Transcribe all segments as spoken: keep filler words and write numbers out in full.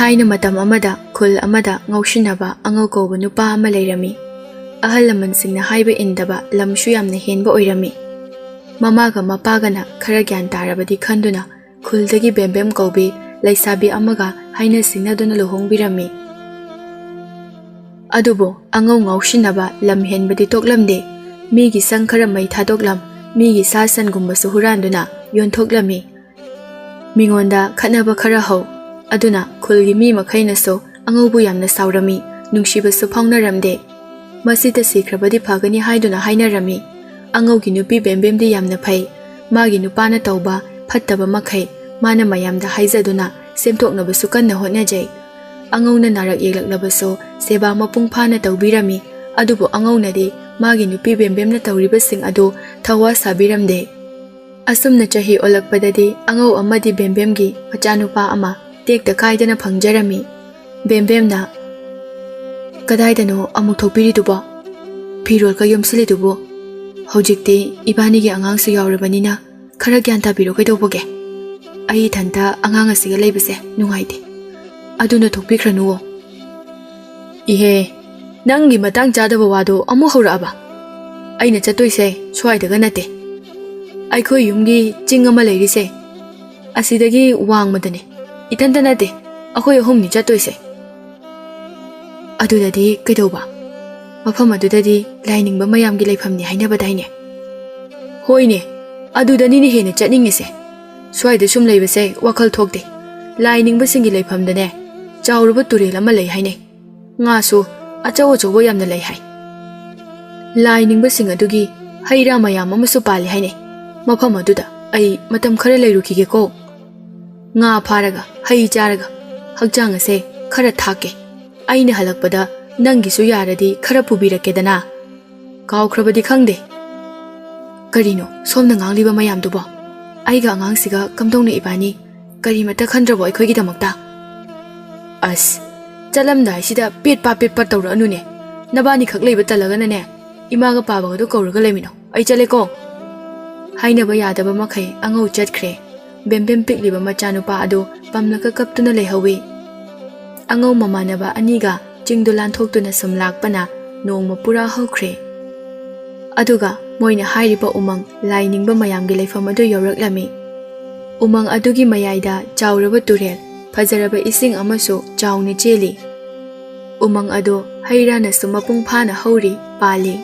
ꯊꯥꯏꯅ ꯃꯇꯝ ꯑꯃꯗ ꯈꯨꯜ ꯑꯃꯗ ꯉꯥꯎꯁꯤꯟꯅꯕ ꯑꯉꯧ ꯀꯧꯕ ꯅꯨꯄꯥ ꯑꯃ ꯂꯩꯔꯝꯃꯤ꯫ ꯑꯍꯜ ꯂꯃꯟꯁꯤꯡꯅ ꯍꯥꯏꯕ ꯏꯟꯗꯕ, ꯂꯝꯁꯨ ꯌꯥꯝꯅ ꯍꯦꯟꯕ ꯑꯣꯏꯔꯝꯃꯤ꯫ ꯃꯃꯥꯒ ꯃꯄꯥꯒꯅ ꯈꯔ ꯒ꯭ꯌꯥꯟ ꯇꯥꯔꯕꯗꯤ ꯈꯟꯗꯨꯅ ꯈꯨꯜꯗꯒꯤ ꯕꯦꯝꯕꯦꯝ ꯀꯧꯕꯤ ꯂꯩꯁꯥꯕꯤ ꯑꯃꯒ ꯍꯥꯏꯅ ꯁꯤꯡꯅꯗꯨꯅ ꯂꯨꯍꯣꯡꯕꯤꯔꯝꯃꯤ꯫ ꯑꯗꯨꯕꯨ ꯑꯉꯧ ꯉꯥꯎꯁꯤꯟꯅꯕ ꯂꯝ ꯍꯦꯟꯕꯗꯤ ꯇꯣꯛꯂꯝꯗꯦ꯫ ꯃꯤꯒꯤ ꯁꯪ ꯈꯔ ꯃꯩ ꯊꯥꯗꯣꯛꯂꯝ, ꯃꯤꯒꯤ ꯁꯥ ꯁꯟꯒꯨꯝꯕꯁꯨ ꯍꯨꯔꯥꯟꯗꯨꯅ ꯌꯣꯟꯊꯣꯛꯂꯝꯃꯤ꯫ ꯃꯤꯉꯣꯟꯗ ꯈꯠꯅꯕ ꯈꯔ ꯍꯧ꯫ ꯑꯗꯨꯅ ꯈꯨꯜꯒꯤ ꯃꯤ ꯃꯈꯩꯅꯁꯨ ꯑꯉꯧꯕꯨ ꯌꯥꯝꯅ ꯁꯥꯎꯔꯝꯃꯤ, ꯅꯨꯡꯁꯤꯕꯁꯨ ꯐꯥꯎꯅꯔꯝꯗꯦ꯫ ꯃꯁꯤꯗ ꯁꯤꯈ꯭ꯔꯕꯗꯤ ꯐꯒꯅꯤ ꯍꯥꯏꯗꯨꯅ ꯍꯥꯏꯅꯔꯝꯃꯤ꯫ ꯑꯉꯧꯒꯤ ꯅꯨꯄꯤ ꯕꯦꯝꯕꯦꯝꯗꯤ ꯌꯥꯝꯅ ꯐꯩ꯫ ꯃꯥꯒꯤ ꯅꯨꯄꯥꯅ ꯇꯧꯕ ꯐꯠꯇꯕ ꯃꯈꯩ ꯃꯥꯅ ꯃꯌꯥꯝꯗ ꯍꯥꯏꯖꯗꯨꯅ ꯁꯦꯝꯗꯣꯛꯅꯕꯁꯨ ꯀꯟꯅ ꯍꯣꯠꯅꯖꯩ꯫ ꯑꯉꯧꯅ ꯅꯥꯔꯛ ꯌꯦꯛꯂꯛꯂꯕꯁꯨ ꯁꯦꯕꯥ ꯃꯄꯨꯡ ꯐꯥꯅ ꯇꯧꯕꯤꯔꯝꯃꯤ꯫ ꯑꯗꯨꯕꯨ ꯑꯉꯧꯅꯗꯤ ꯃꯥꯒꯤ ꯅꯨꯄꯤ ꯕꯦꯝꯕꯦꯝꯅ ꯇꯧꯔꯤꯕꯁꯤꯡ ꯑꯗꯨ ꯊꯋꯥ ꯁꯥꯕꯤꯔꯝꯗꯦ꯫ ꯑꯁꯨꯝꯅ ꯆꯍꯤ ꯑꯣꯜꯂꯛꯄꯗꯗꯤ ꯑꯉꯧ ꯑꯃꯗꯤ ꯕꯦꯝꯕꯦꯝꯒꯤ ꯃꯆꯥꯅꯨꯄꯥ ꯑꯃ ꯇꯦꯛꯇ ꯀꯥꯏꯗꯅ ꯐꯪꯖꯔꯝꯃꯤ꯫ ꯕꯦꯝꯕꯦꯝꯅ, "ꯀꯗꯥꯏꯗꯅꯣ ꯑꯃꯨꯛ ꯊꯣꯛꯄꯤꯔꯤꯗꯨꯕꯣ? ꯐꯤꯔꯣꯜꯒ ꯌꯣꯝꯁꯤꯜꯂꯤꯗꯨꯕꯨ? ꯍꯧꯖꯤꯛꯇꯤ ꯏꯕꯥꯅꯤꯒꯤ ꯑꯉꯥꯡꯁꯨ ꯌꯥꯎꯔꯕꯅꯤꯅ ꯈꯔ ꯒ꯭ꯌꯥꯟ ꯇꯥꯕꯤꯔꯣ꯫ ꯀꯩꯗꯧꯕꯒꯦ? ꯑꯩ ꯏꯊꯟꯇ ꯑꯉꯥꯡ ꯑꯁꯤꯒ ꯂꯩꯕꯁꯦ ꯅꯨꯡꯉꯥꯏꯇꯦ꯫ ꯑꯗꯨꯅ ꯊꯣꯛꯄꯤꯈ꯭ꯔꯅꯨꯋꯣ꯫" "ꯏꯍꯦ, ꯅꯪꯒꯤ ꯃꯇꯥꯡ ꯆꯥꯗꯕ ꯋꯥꯗꯣ ꯑꯃꯨꯛ ꯍꯧꯔꯛꯑꯕ? ꯑꯩꯅ ꯆꯠꯇꯣꯏꯁꯦ ꯁ꯭ꯋꯥꯏꯗꯒ ꯅꯠꯇꯦ꯫ ꯑꯩꯈꯣꯏ ꯌꯨꯝꯒꯤ ꯆꯤꯡ ꯑꯃ ꯂꯩꯔꯤꯁꯦ, ꯑꯁꯤꯗꯒꯤ ꯋꯥꯡꯃꯗꯅꯦ꯫ ꯏꯊꯟꯇ ꯅꯠꯇꯦ, ꯑꯩꯈꯣꯏ ꯑꯍꯨꯝꯅꯤ ꯆꯠꯇꯣꯏꯁꯦ꯫" "ꯑꯗꯨꯗꯗꯤ ꯀꯩꯗꯧꯕ? ꯃꯐꯝ ꯑꯗꯨꯗꯗꯤ ꯂꯥꯏꯅꯤꯡꯕ ꯃꯌꯥꯝꯒꯤ ꯂꯩꯐꯝꯅꯤ ꯍꯥꯏꯅꯕꯗꯥꯏꯅꯦ?" "ꯍꯣꯏꯅꯦ, ꯑꯗꯨꯗꯅꯤꯅꯦ ꯍꯦꯟꯅ ꯆꯠꯅꯤꯡꯉꯤꯁꯦ꯫ ꯁ꯭ꯋꯥꯏꯗ ꯁꯨꯝ ꯂꯩꯕꯁꯦ ꯋꯥꯈꯜ ꯊꯣꯛꯇꯦ꯫ ꯂꯥꯏꯅꯤꯡꯕꯁꯤꯡꯒꯤ ꯂꯩꯐꯝꯗꯅꯦ ꯆꯥꯎꯔꯕ ꯇꯨꯔꯦꯜ ꯑꯃ ꯂꯩ ꯍꯥꯏꯅꯩ꯫ ꯉꯥꯁꯨ ꯑꯆꯧ ꯑꯆꯧꯕ ꯌꯥꯝꯅ ꯂꯩ ꯍꯥꯏ꯫ ꯂꯥꯏ ꯅꯤꯡꯕꯁꯤꯡ ꯑꯗꯨꯒꯤ ꯍꯩ ꯔꯥ ꯃꯌꯥꯝ ꯑꯃꯁꯨ ꯄꯥꯜꯂꯤ ꯍꯥꯏꯅꯩ꯫ ꯃꯐꯝ ꯑꯗꯨꯗ ꯑꯩ ꯃꯇꯝ ꯈꯔ ꯂꯩꯔꯨꯈꯤꯒꯦꯀꯣ꯫ ꯉꯥ ꯐꯥꯔꯒ, ꯍꯩ ꯆꯥꯔꯒ, ꯍꯛꯆꯥꯡ ꯑꯁꯦ ꯈꯔ ꯊꯥꯛꯀꯦ꯫ ꯑꯩꯅ ꯍꯜꯂꯛꯄꯗ ꯅꯪꯒꯤꯁꯨ ꯌꯥꯔꯗꯤ ꯈꯔ ꯄꯨꯕꯤꯔꯛꯀꯦꯗꯅ꯫ ꯀꯥꯎꯈ꯭ꯔꯕꯗꯤ ꯈꯪꯗꯦ꯫ ꯀꯔꯤꯅꯣ ꯁꯣꯝꯅ ꯉꯥꯡꯂꯤꯕ ꯃꯌꯥꯝꯗꯨꯕꯣ? ꯑꯩꯒ ꯑꯉꯥꯡꯁꯤꯒ ꯀꯝꯗꯧꯅ ꯏꯕꯥꯅꯤ ꯀꯔꯤꯃꯠꯇ ꯈꯟꯗ꯭ꯔꯕꯣ ꯑꯩꯈꯣꯏꯒꯤꯗꯃꯛꯇ? ꯑꯁ, ꯆꯠꯂꯝꯗꯥꯏꯁꯤꯗ ꯄꯦꯠ ꯄꯥ ꯄꯦꯠ ꯄꯥ ꯇꯧꯔꯛꯑꯅꯨꯅꯦ꯫ ꯅꯕꯥꯅꯤꯈꯛ ꯂꯩꯕ ꯇꯜꯂꯒꯅꯅꯦ, ꯏꯃꯥꯒ ꯄꯥꯕꯒꯗꯣ ꯀꯧꯔꯒ ꯂꯩꯃꯤꯟꯅꯧ꯫ ꯑꯩ ꯆꯠꯂꯦꯀꯣ꯫ ꯍꯥꯏꯅꯕ ꯌꯥꯗꯕ ꯃꯈꯩ ꯑꯉꯧ ꯆꯠꯈ꯭ꯔꯦ꯫ ꯕꯦꯝꯕꯦꯝ ꯄꯤꯛꯂꯤꯕ ꯃꯆꯥꯅꯨꯄꯥ ꯑꯗꯨ ꯄꯝꯂꯒ ꯀꯞꯇꯨꯅ ꯂꯩꯍꯧꯏ꯫ ꯑꯉꯧ ꯃꯃꯥꯟꯅꯕ ꯑꯅꯤꯒ ꯆꯤꯡꯗꯨ ꯂꯥꯟꯊꯣꯛꯇꯨꯅ ꯁꯨꯝ ꯂꯥꯛꯄꯅ ꯅꯣꯡꯃ ꯄꯨꯔꯥ ꯍꯧꯈ꯭ꯔꯦ꯫ ꯑꯗꯨꯒ ꯃꯣꯏꯅ ꯍꯥꯏꯔꯤꯕ ꯎꯃꯪ ꯂꯥꯏ ꯅꯤꯡꯕ ꯃꯌꯥꯝꯒꯤ ꯂꯩꯐꯝ ꯑꯗꯨ ꯌꯧꯔꯛꯂꯝꯃꯤ꯫ ꯎꯃꯪ ꯑꯗꯨꯒꯤ ꯃꯌꯥꯏꯗ ꯆꯥꯎꯔꯕ ꯇꯨꯔꯦꯜ, ꯐꯖꯔꯕ ꯏꯁꯤꯡ ꯑꯃꯁꯨ ꯆꯥꯎꯅ ꯆꯦꯜꯂꯤ꯫ ꯎꯃꯪ ꯑꯗꯨ ꯍꯩ ꯔꯥꯅꯁꯨ ꯃꯄꯨꯡ ꯐꯥꯅ ꯍꯧꯔꯤ, ꯄꯥꯜꯂꯤ꯫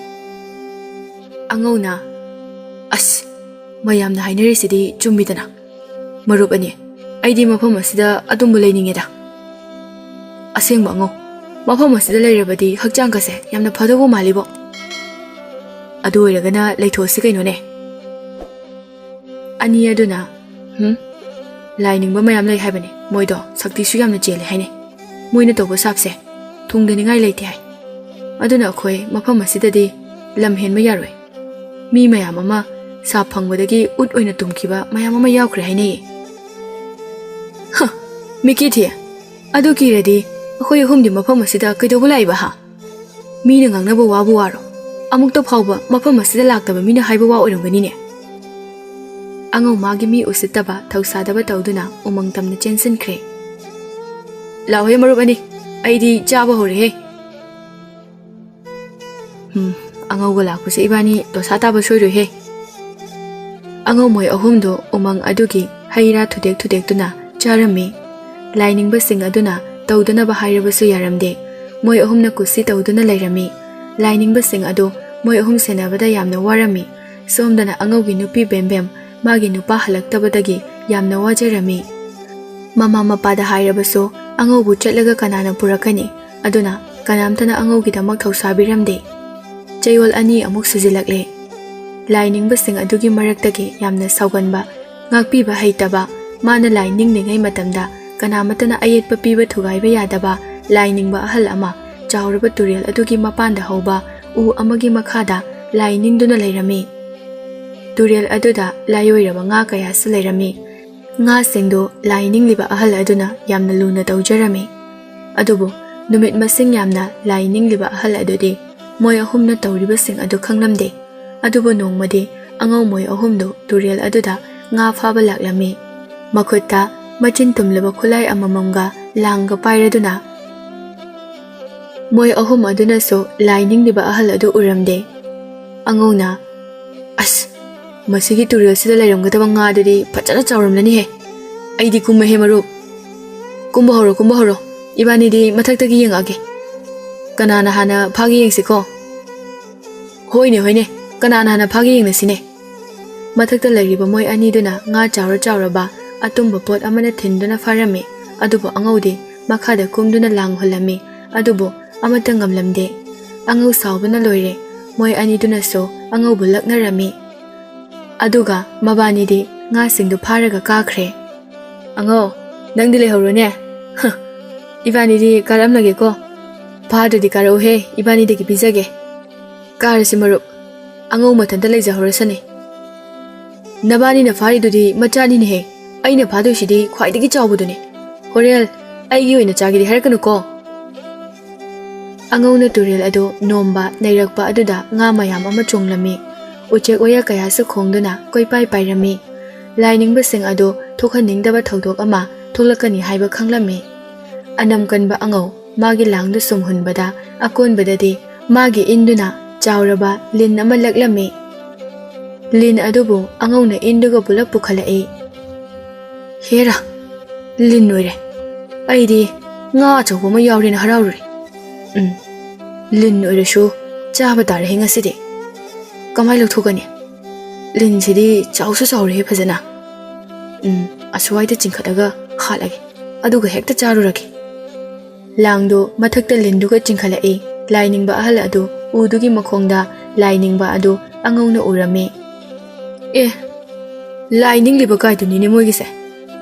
ꯑꯉꯧꯅ, "ꯑꯁ, ꯃꯌꯥꯝꯅ ꯍꯥꯏꯅꯔꯤꯁꯤꯗꯤ ꯆꯨꯝꯃꯤꯗꯅ꯫ ꯃꯔꯨꯞ ꯑꯅꯤ, ꯑꯩꯗꯤ ꯃꯐꯝ ꯑꯁꯤꯗ ꯑꯗꯨꯝꯕ ꯂꯩꯅꯤꯡꯉꯦꯗ꯫ ꯑꯁꯦꯡꯕ ꯑꯉꯧ, ꯃꯐꯝ ꯑꯁꯤꯗ ꯂꯩꯔꯕꯗꯤ ꯍꯛꯆꯥꯡꯒꯁꯦ ꯌꯥꯝꯅ ꯐꯗꯧꯕ ꯃꯥꯜꯂꯤꯕꯣ꯫ ꯑꯗꯨ ꯑꯣꯏꯔꯒꯅ ꯂꯩꯊꯣꯛꯑꯁꯤ ꯀꯩꯅꯣꯅꯦ?" ꯑꯅꯤ ꯑꯗꯨꯅ, "ꯍꯨꯝ, ꯂꯥꯏ ꯅꯤꯡꯕ ꯃꯌꯥꯝ ꯂꯩ ꯍꯥꯏꯕꯅꯦ, ꯃꯣꯏꯗꯣ ꯁꯛꯇꯤꯁꯨ ꯌꯥꯝꯅ ꯆꯦꯜꯂꯦ ꯍꯥꯏꯅꯦ꯫ ꯃꯣꯏꯅ ꯇꯧꯕ ꯁꯥꯞꯁꯦ ꯊꯨꯡꯗꯅꯤꯡꯉꯥꯏ ꯂꯩꯇꯦ ꯍꯥꯏ꯫ ꯑꯗꯨꯅ ꯑꯩꯈꯣꯏ ꯃꯐꯝ ꯑꯁꯤꯗꯗꯤ ꯂꯝ ꯍꯦꯟꯕ ꯌꯥꯔꯣꯏ꯫ ꯃꯤ ꯃꯌꯥꯝ ꯑꯃ ꯁꯥꯞ ꯐꯪꯕꯗꯒꯤ ꯎꯠ ꯑꯣꯏꯅ ꯇꯨꯝꯈꯤꯕ ꯃꯌꯥꯝ ꯑꯃ ꯌꯥꯎꯈ꯭ꯔꯦ ꯍꯥꯏꯅꯩꯌꯦ꯫" "ꯍ, ꯃꯤꯀꯤ ꯊꯤ, ꯑꯗꯨ ꯀꯤꯔꯗꯤ ꯑꯩꯈꯣꯏ ꯑꯍꯨꯝꯗꯤ ꯃꯐꯝ ꯑꯁꯤꯗ ꯀꯩꯗꯧꯕ ꯂꯥꯛꯏꯕ ꯍꯥ? ꯃꯤꯅ ꯉꯥꯡꯅꯕ ꯋꯥꯕꯨ ꯋꯥꯔꯣ? ꯑꯃꯨꯛꯇ ꯐꯥꯎꯕ ꯃꯐꯝ ꯑꯁꯤꯗ ꯂꯥꯛꯇꯕ ꯃꯤꯅ ꯍꯥꯏꯕ ꯋꯥ ꯑꯣꯏꯔꯝꯒꯅꯤꯅꯦ꯫" ꯑꯉꯧ ꯃꯥꯒꯤ ꯃꯤ ꯎꯁꯤꯠꯇꯕ ꯊꯧꯁꯥꯗꯕ ꯇꯧꯗꯨꯅ ꯎꯃꯪ ꯇꯝꯅ ꯆꯦꯟꯁꯤꯟꯈ꯭ꯔꯦ꯫ "ꯂꯥꯎꯍꯦ ꯃꯔꯨꯞ ꯑꯅꯤ, ꯑꯩꯗꯤ ꯆꯥꯕ ꯍꯧꯔꯦꯍꯦ꯫" "ꯎꯝ, ꯑꯉꯧꯕ ꯂꯥꯛꯄꯁꯦ ꯏꯕꯥꯅꯤ ꯗꯣꯁꯥ ꯇꯥꯕ ꯁꯣꯏꯔꯣꯏꯍꯦ꯫" ꯑꯉꯧ ꯃꯣꯏ ꯑꯍꯨꯝꯗꯣ ꯎꯃꯪ ꯑꯗꯨꯒꯤ ꯍꯩ ꯔꯥ ꯊꯨꯗꯦꯛ ꯊꯨꯗꯦꯛꯇꯨꯅ ꯆꯥꯔꯝꯃꯤ꯫ ꯂꯥꯏꯅꯤꯡꯕꯁꯤꯡ ꯑꯗꯨꯅ ꯇꯧꯗꯅꯕ ꯍꯥꯏꯔꯕꯁꯨ ꯌꯥꯔꯝꯗꯦ꯫ ꯃꯣꯏ ꯑꯍꯨꯝꯅ ꯀꯨꯁꯤ ꯇꯧꯗꯨꯅ ꯂꯩꯔꯝꯃꯤ꯫ ꯂꯥꯏꯅꯤꯡꯕꯁꯤꯡ ꯑꯗꯨ ꯃꯣꯏ ꯑꯍꯨꯝ ꯁꯦꯟꯅꯕꯗ ꯌꯥꯝꯅ ꯋꯥꯔꯝꯃꯤ꯫ ꯁꯣꯝꯗꯅ ꯑꯉꯧꯒꯤ ꯅꯨꯄꯤ ꯕꯦꯝꯕꯦꯝ ꯃꯥꯒꯤ ꯅꯨꯄꯥ ꯍꯜꯂꯛꯇꯕꯗꯒꯤ ꯌꯥꯝꯅ ꯋꯥꯖꯔꯝꯃꯤ꯫ ꯃꯃꯥ ꯃꯄꯥꯗ ꯍꯥꯏꯔꯕꯁꯨ ꯑꯉꯧꯕꯨ ꯆꯠꯂꯒ ꯀꯅꯥꯅ ꯄꯨꯔꯛꯀꯅꯤ? ꯑꯗꯨꯅ ꯀꯅꯥꯝꯇꯅ ꯑꯉꯧꯒꯤꯗꯃꯛ ꯊꯧꯁꯥꯕꯤꯔꯝꯗꯦ꯫ ꯆꯌꯣꯜ ꯑꯅꯤ ꯑꯃꯨꯛ ꯁꯨꯖꯤꯜꯂꯛꯂꯦ꯫ ꯂꯥꯏ ꯅꯤꯡꯕꯁꯤꯡ ꯑꯗꯨꯒꯤ ꯃꯔꯛꯇꯒꯤ ꯌꯥꯝꯅ ꯁꯥꯎꯒꯟꯕ, ꯉꯥꯛꯄꯤꯕ ꯍꯩꯇꯕ, ꯃꯥꯅ ꯂꯥꯏ ꯅꯤꯡꯂꯤꯉꯩ ꯃꯇꯝꯗ ꯀꯅꯥꯃꯠꯇꯅ ꯑꯌꯦꯠꯄ ꯄꯤꯕ ꯊꯨꯒꯥꯏꯕ ꯌꯥꯗꯕ ꯂꯥꯏ ꯅꯤꯡꯕ ꯑꯍꯜ ꯑꯃ ꯆꯥꯎꯔꯕ ꯇꯨꯔꯦꯜ ꯑꯗꯨꯒꯤ ꯃꯄꯥꯟꯗ ꯍꯧꯕ ꯎ ꯑꯃꯒꯤ ꯃꯈꯥꯗ ꯂꯥꯏ ꯅꯤꯡꯗꯨꯅ ꯂꯩꯔꯝꯃꯤ꯫ ꯇꯨꯔꯦꯜ ꯑꯗꯨꯗ ꯂꯥꯏꯑꯣꯏꯔꯕ ꯉꯥ ꯀꯌꯥꯁꯨ ꯂꯩꯔꯝꯃꯤ꯫ ꯉꯥꯁꯤꯡꯗꯨ ꯂꯥꯏ ꯅꯤꯡꯂꯤꯕ ꯑꯍꯜ ꯑꯗꯨꯅ ꯌꯥꯝꯅ ꯂꯨꯅ ꯇꯧꯖꯔꯝꯃꯤ꯫ ꯑꯗꯨꯕꯨ ꯅꯨꯃꯤꯠ ꯃꯁꯤꯡ ꯌꯥꯝꯅ ꯂꯥꯏ ꯅꯤꯡꯂꯤꯕ ꯑꯍꯜ ꯑꯗꯨꯗꯤ ꯃꯣꯏ ꯑꯍꯨꯝꯅ ꯇꯧꯔꯤꯕꯁꯤꯡ ꯑꯗꯨ ꯈꯪꯂꯝꯗꯦ꯫ ꯑꯗꯨꯕꯨ ꯅꯣꯡꯃꯗꯤ ꯑꯉꯧ ꯃꯣꯏ ꯑꯍꯨꯝꯗꯨ ꯇꯨꯔꯦꯜ ꯑꯗꯨꯗ ꯉꯥ ꯐꯥꯕ ꯂꯥꯛꯂꯝꯃꯤ꯫ ꯃꯈꯨꯠꯇ ꯃꯆꯤꯟ ꯇꯨꯝꯂꯕ ꯈꯨꯠꯂꯥꯏ ꯑꯃꯃꯝꯒ ꯂꯥꯡꯒ ꯄꯥꯏꯔꯗꯨꯅ꯫ ꯃꯣꯏ ꯑꯍꯨꯝ ꯑꯗꯨꯅꯁꯨ ꯂꯥꯏ ꯅꯤꯡꯂꯤꯕ ꯑꯍꯜ ꯑꯗꯨ ꯎꯔꯝꯗꯦ꯫ ꯑꯉꯧꯅ, "ꯑꯁ, ꯃꯁꯤꯒꯤ ꯇꯨꯔꯦꯜꯁꯤꯗ ꯂꯩꯔꯝꯒꯗꯕ ꯉꯥꯗꯨꯗꯤ ꯐꯖꯅ ꯆꯥꯎꯔꯝꯂꯅꯤꯍꯦ꯫ ꯑꯩꯗꯤ ꯀꯨꯝꯃꯦꯍꯦ ꯃꯔꯨꯞ꯫ ꯀꯨꯝꯕ ꯍꯧꯔꯣ, ꯀꯨꯝꯕ ꯍꯧꯔꯣ꯫ ꯏꯕꯥꯅꯤꯗꯤ ꯃꯊꯛꯇꯒꯤ ꯌꯦꯡꯉꯛꯑꯒꯦ꯫ ꯀꯅꯥꯅ ꯍꯥꯟꯅ ꯐꯥꯒꯦ ꯌꯦꯡꯁꯤꯀꯣ?" "ꯍꯣꯏꯅꯦ, ꯍꯣꯏꯅꯦ, ꯀꯅꯥꯅ ꯍꯥꯟꯅ ꯐꯥꯒꯦ ꯌꯦꯡꯅꯁꯤꯅꯦ꯫" ꯃꯊꯛꯇ ꯂꯩꯔꯤꯕ ꯃꯣꯏ ꯑꯅꯤꯗꯨꯅ ꯉꯥ ꯆꯥꯎꯔ ꯆꯥꯎꯔꯕ ꯑꯇꯨꯝꯕ ꯄꯣꯠ ꯑꯃꯅ ꯊꯤꯟꯗꯨꯅ ꯐꯥꯔꯝꯃꯤ꯫ ꯑꯗꯨꯕꯨ ꯑꯉꯧꯗꯤ ꯃꯈꯥꯗ ꯀꯨꯝꯗꯨꯅ ꯂꯥꯡ ꯍꯨꯜꯂꯝꯃꯤ꯫ ꯑꯗꯨꯕꯨ ꯑꯃꯠꯇ ꯉꯝꯂꯝꯗꯦ꯫ ꯑꯉꯧ ꯁꯥꯎꯕꯅ ꯂꯣꯏꯔꯦ꯫ ꯃꯣꯏ ꯑꯅꯤꯗꯨꯅꯁꯨ ꯑꯉꯧꯕꯨ ꯂꯛꯅꯔꯝꯃꯤ꯫ ꯑꯗꯨꯒ ꯃꯕꯥꯅꯤꯗꯤ ꯉꯥꯁꯤꯡꯗꯨ ꯐꯥꯔꯒ ꯀꯥꯈ꯭ꯔꯦ꯫ "ꯑꯉꯧ, ꯅꯪꯗꯤ ꯂꯩꯍꯧꯔꯣꯅꯦ꯫ ꯍ, ꯏꯕꯥꯅꯤꯗꯤ ꯀꯥꯔꯝꯂꯒꯦꯀꯣ꯫ ꯐꯥꯗ꯭ꯔꯗꯤ ꯀꯥꯔꯛꯎꯍꯦ, ꯏꯕꯥꯅꯤꯗꯒꯤ ꯄꯤꯖꯒꯦ꯫" "ꯀꯥꯔꯁꯤ ꯃꯔꯨꯞ, ꯑꯉꯧ ꯃꯊꯟꯇ ꯂꯩꯖꯍꯧꯔꯁꯅꯤ꯫" "ꯅꯕꯥꯅꯤꯅ ꯐꯥꯔꯤꯗꯨꯗꯤ ꯃꯆꯥꯅꯤꯅꯦꯍꯦ, ꯑꯩꯅ ꯐꯥꯗꯣꯏꯁꯤꯗꯤ ꯈ꯭ꯋꯥꯏꯗꯒꯤ ꯆꯥꯎꯕꯗꯨꯅꯤ꯫ ꯍꯣꯔꯦꯜ ꯑꯩꯒꯤ ꯑꯣꯏꯅ ꯆꯥꯒꯦꯗꯤ ꯍꯥꯏꯔꯛꯀꯅꯨꯀꯣ꯫" ꯑꯉꯧꯅ ꯇꯨꯔꯦꯜ ꯑꯗꯨ ꯅꯣꯝꯕ ꯅꯩꯔꯛꯄ ꯑꯗꯨꯗ ꯉꯥ ꯃꯌꯥꯝ ꯑꯃ ꯆꯣꯡꯂꯝꯃꯤ꯫ ꯎꯆꯦꯛ ꯋꯥꯌꯥ ꯀꯌꯥꯁꯨ ꯈꯣꯡꯗꯨꯅ ꯀꯣꯏꯄꯥꯏ ꯄꯥꯏꯔꯝꯃꯤ꯫ ꯂꯥꯏꯅꯤꯡꯕꯁꯤꯡ ꯑꯗꯨ ꯊꯣꯛꯍꯟꯅꯤꯡꯗꯕ ꯊꯧꯗꯣꯛ ꯑꯃ ꯊꯣꯛꯂꯛꯀꯅꯤ ꯍꯥꯏꯕ ꯈꯪꯂꯝꯃꯤ꯫ ꯑꯅꯝ ꯀꯟꯕ ꯑꯉꯧ ꯃꯥꯒꯤ ꯂꯥꯡꯗꯨ ꯁꯨꯝ ꯍꯨꯟꯕꯗ ꯑꯀꯣꯟꯕꯗꯗꯤ ꯃꯥꯒꯤ ꯏꯟꯗꯨꯅ ꯆꯥꯎꯔꯕ ꯂꯤꯟ ꯑꯃ ꯂꯛꯂꯝꯃꯤ꯫ ꯂꯤꯟ ꯑꯗꯨꯕꯨ ꯑꯉꯧꯅ ꯏꯟꯗꯨꯒ ꯄꯨꯂꯞ ꯄꯨꯈꯠꯂꯛꯏ꯫ "ꯍꯦꯔꯥ, ꯂꯤꯟ ꯑꯣꯏꯔꯦ꯫ ꯑꯩꯗꯤ ꯉꯥ ꯑꯆꯧꯕ ꯑꯃ ꯌꯥꯎꯔꯦꯅ ꯍꯔꯥꯎꯔꯨꯔꯦ꯫ ꯎꯝ, ꯂꯤꯟ ꯑꯣꯏꯔꯁꯨ ꯆꯥꯕ ꯇꯥꯔꯦ ꯉꯁꯤꯗꯤ꯫ ꯀꯃꯥꯏ ꯂꯧꯊꯣꯛꯀꯅꯤ? ꯂꯤꯟꯁꯤꯗꯤ ꯆꯥꯎꯁꯨ ꯆꯥꯎꯔꯦꯍꯦ ꯐꯖꯅ꯫ ꯎꯝ, ꯑꯁ꯭ꯋꯥꯏꯗ ꯆꯤꯡꯈꯠꯂꯒ ꯍꯥꯠꯂꯒꯦ, ꯑꯗꯨꯒ ꯍꯦꯛꯇ ꯆꯥꯔꯨꯔꯒꯦ꯫" ꯂꯥꯡꯗꯨ ꯃꯊꯛꯇ ꯂꯤꯟꯗꯨꯒ ꯆꯤꯡꯈꯠꯂꯛꯏ꯫ ꯂꯥꯏꯅꯤꯡꯕ ꯑꯍꯜ ꯑꯗꯨ ꯎꯗꯨꯒꯤ ꯃꯈꯣꯡꯗ ꯂꯥꯏꯅꯤꯡꯕ ꯑꯗꯨ ꯑꯉꯧꯅ ꯎꯔꯝꯃꯤ꯫ "ꯑꯦ, ꯂꯥꯏ ꯅꯤꯡꯂꯤꯕ ꯀꯥꯏꯗꯨꯅꯤꯅꯦ ꯃꯣꯏꯒꯤꯁꯦ꯫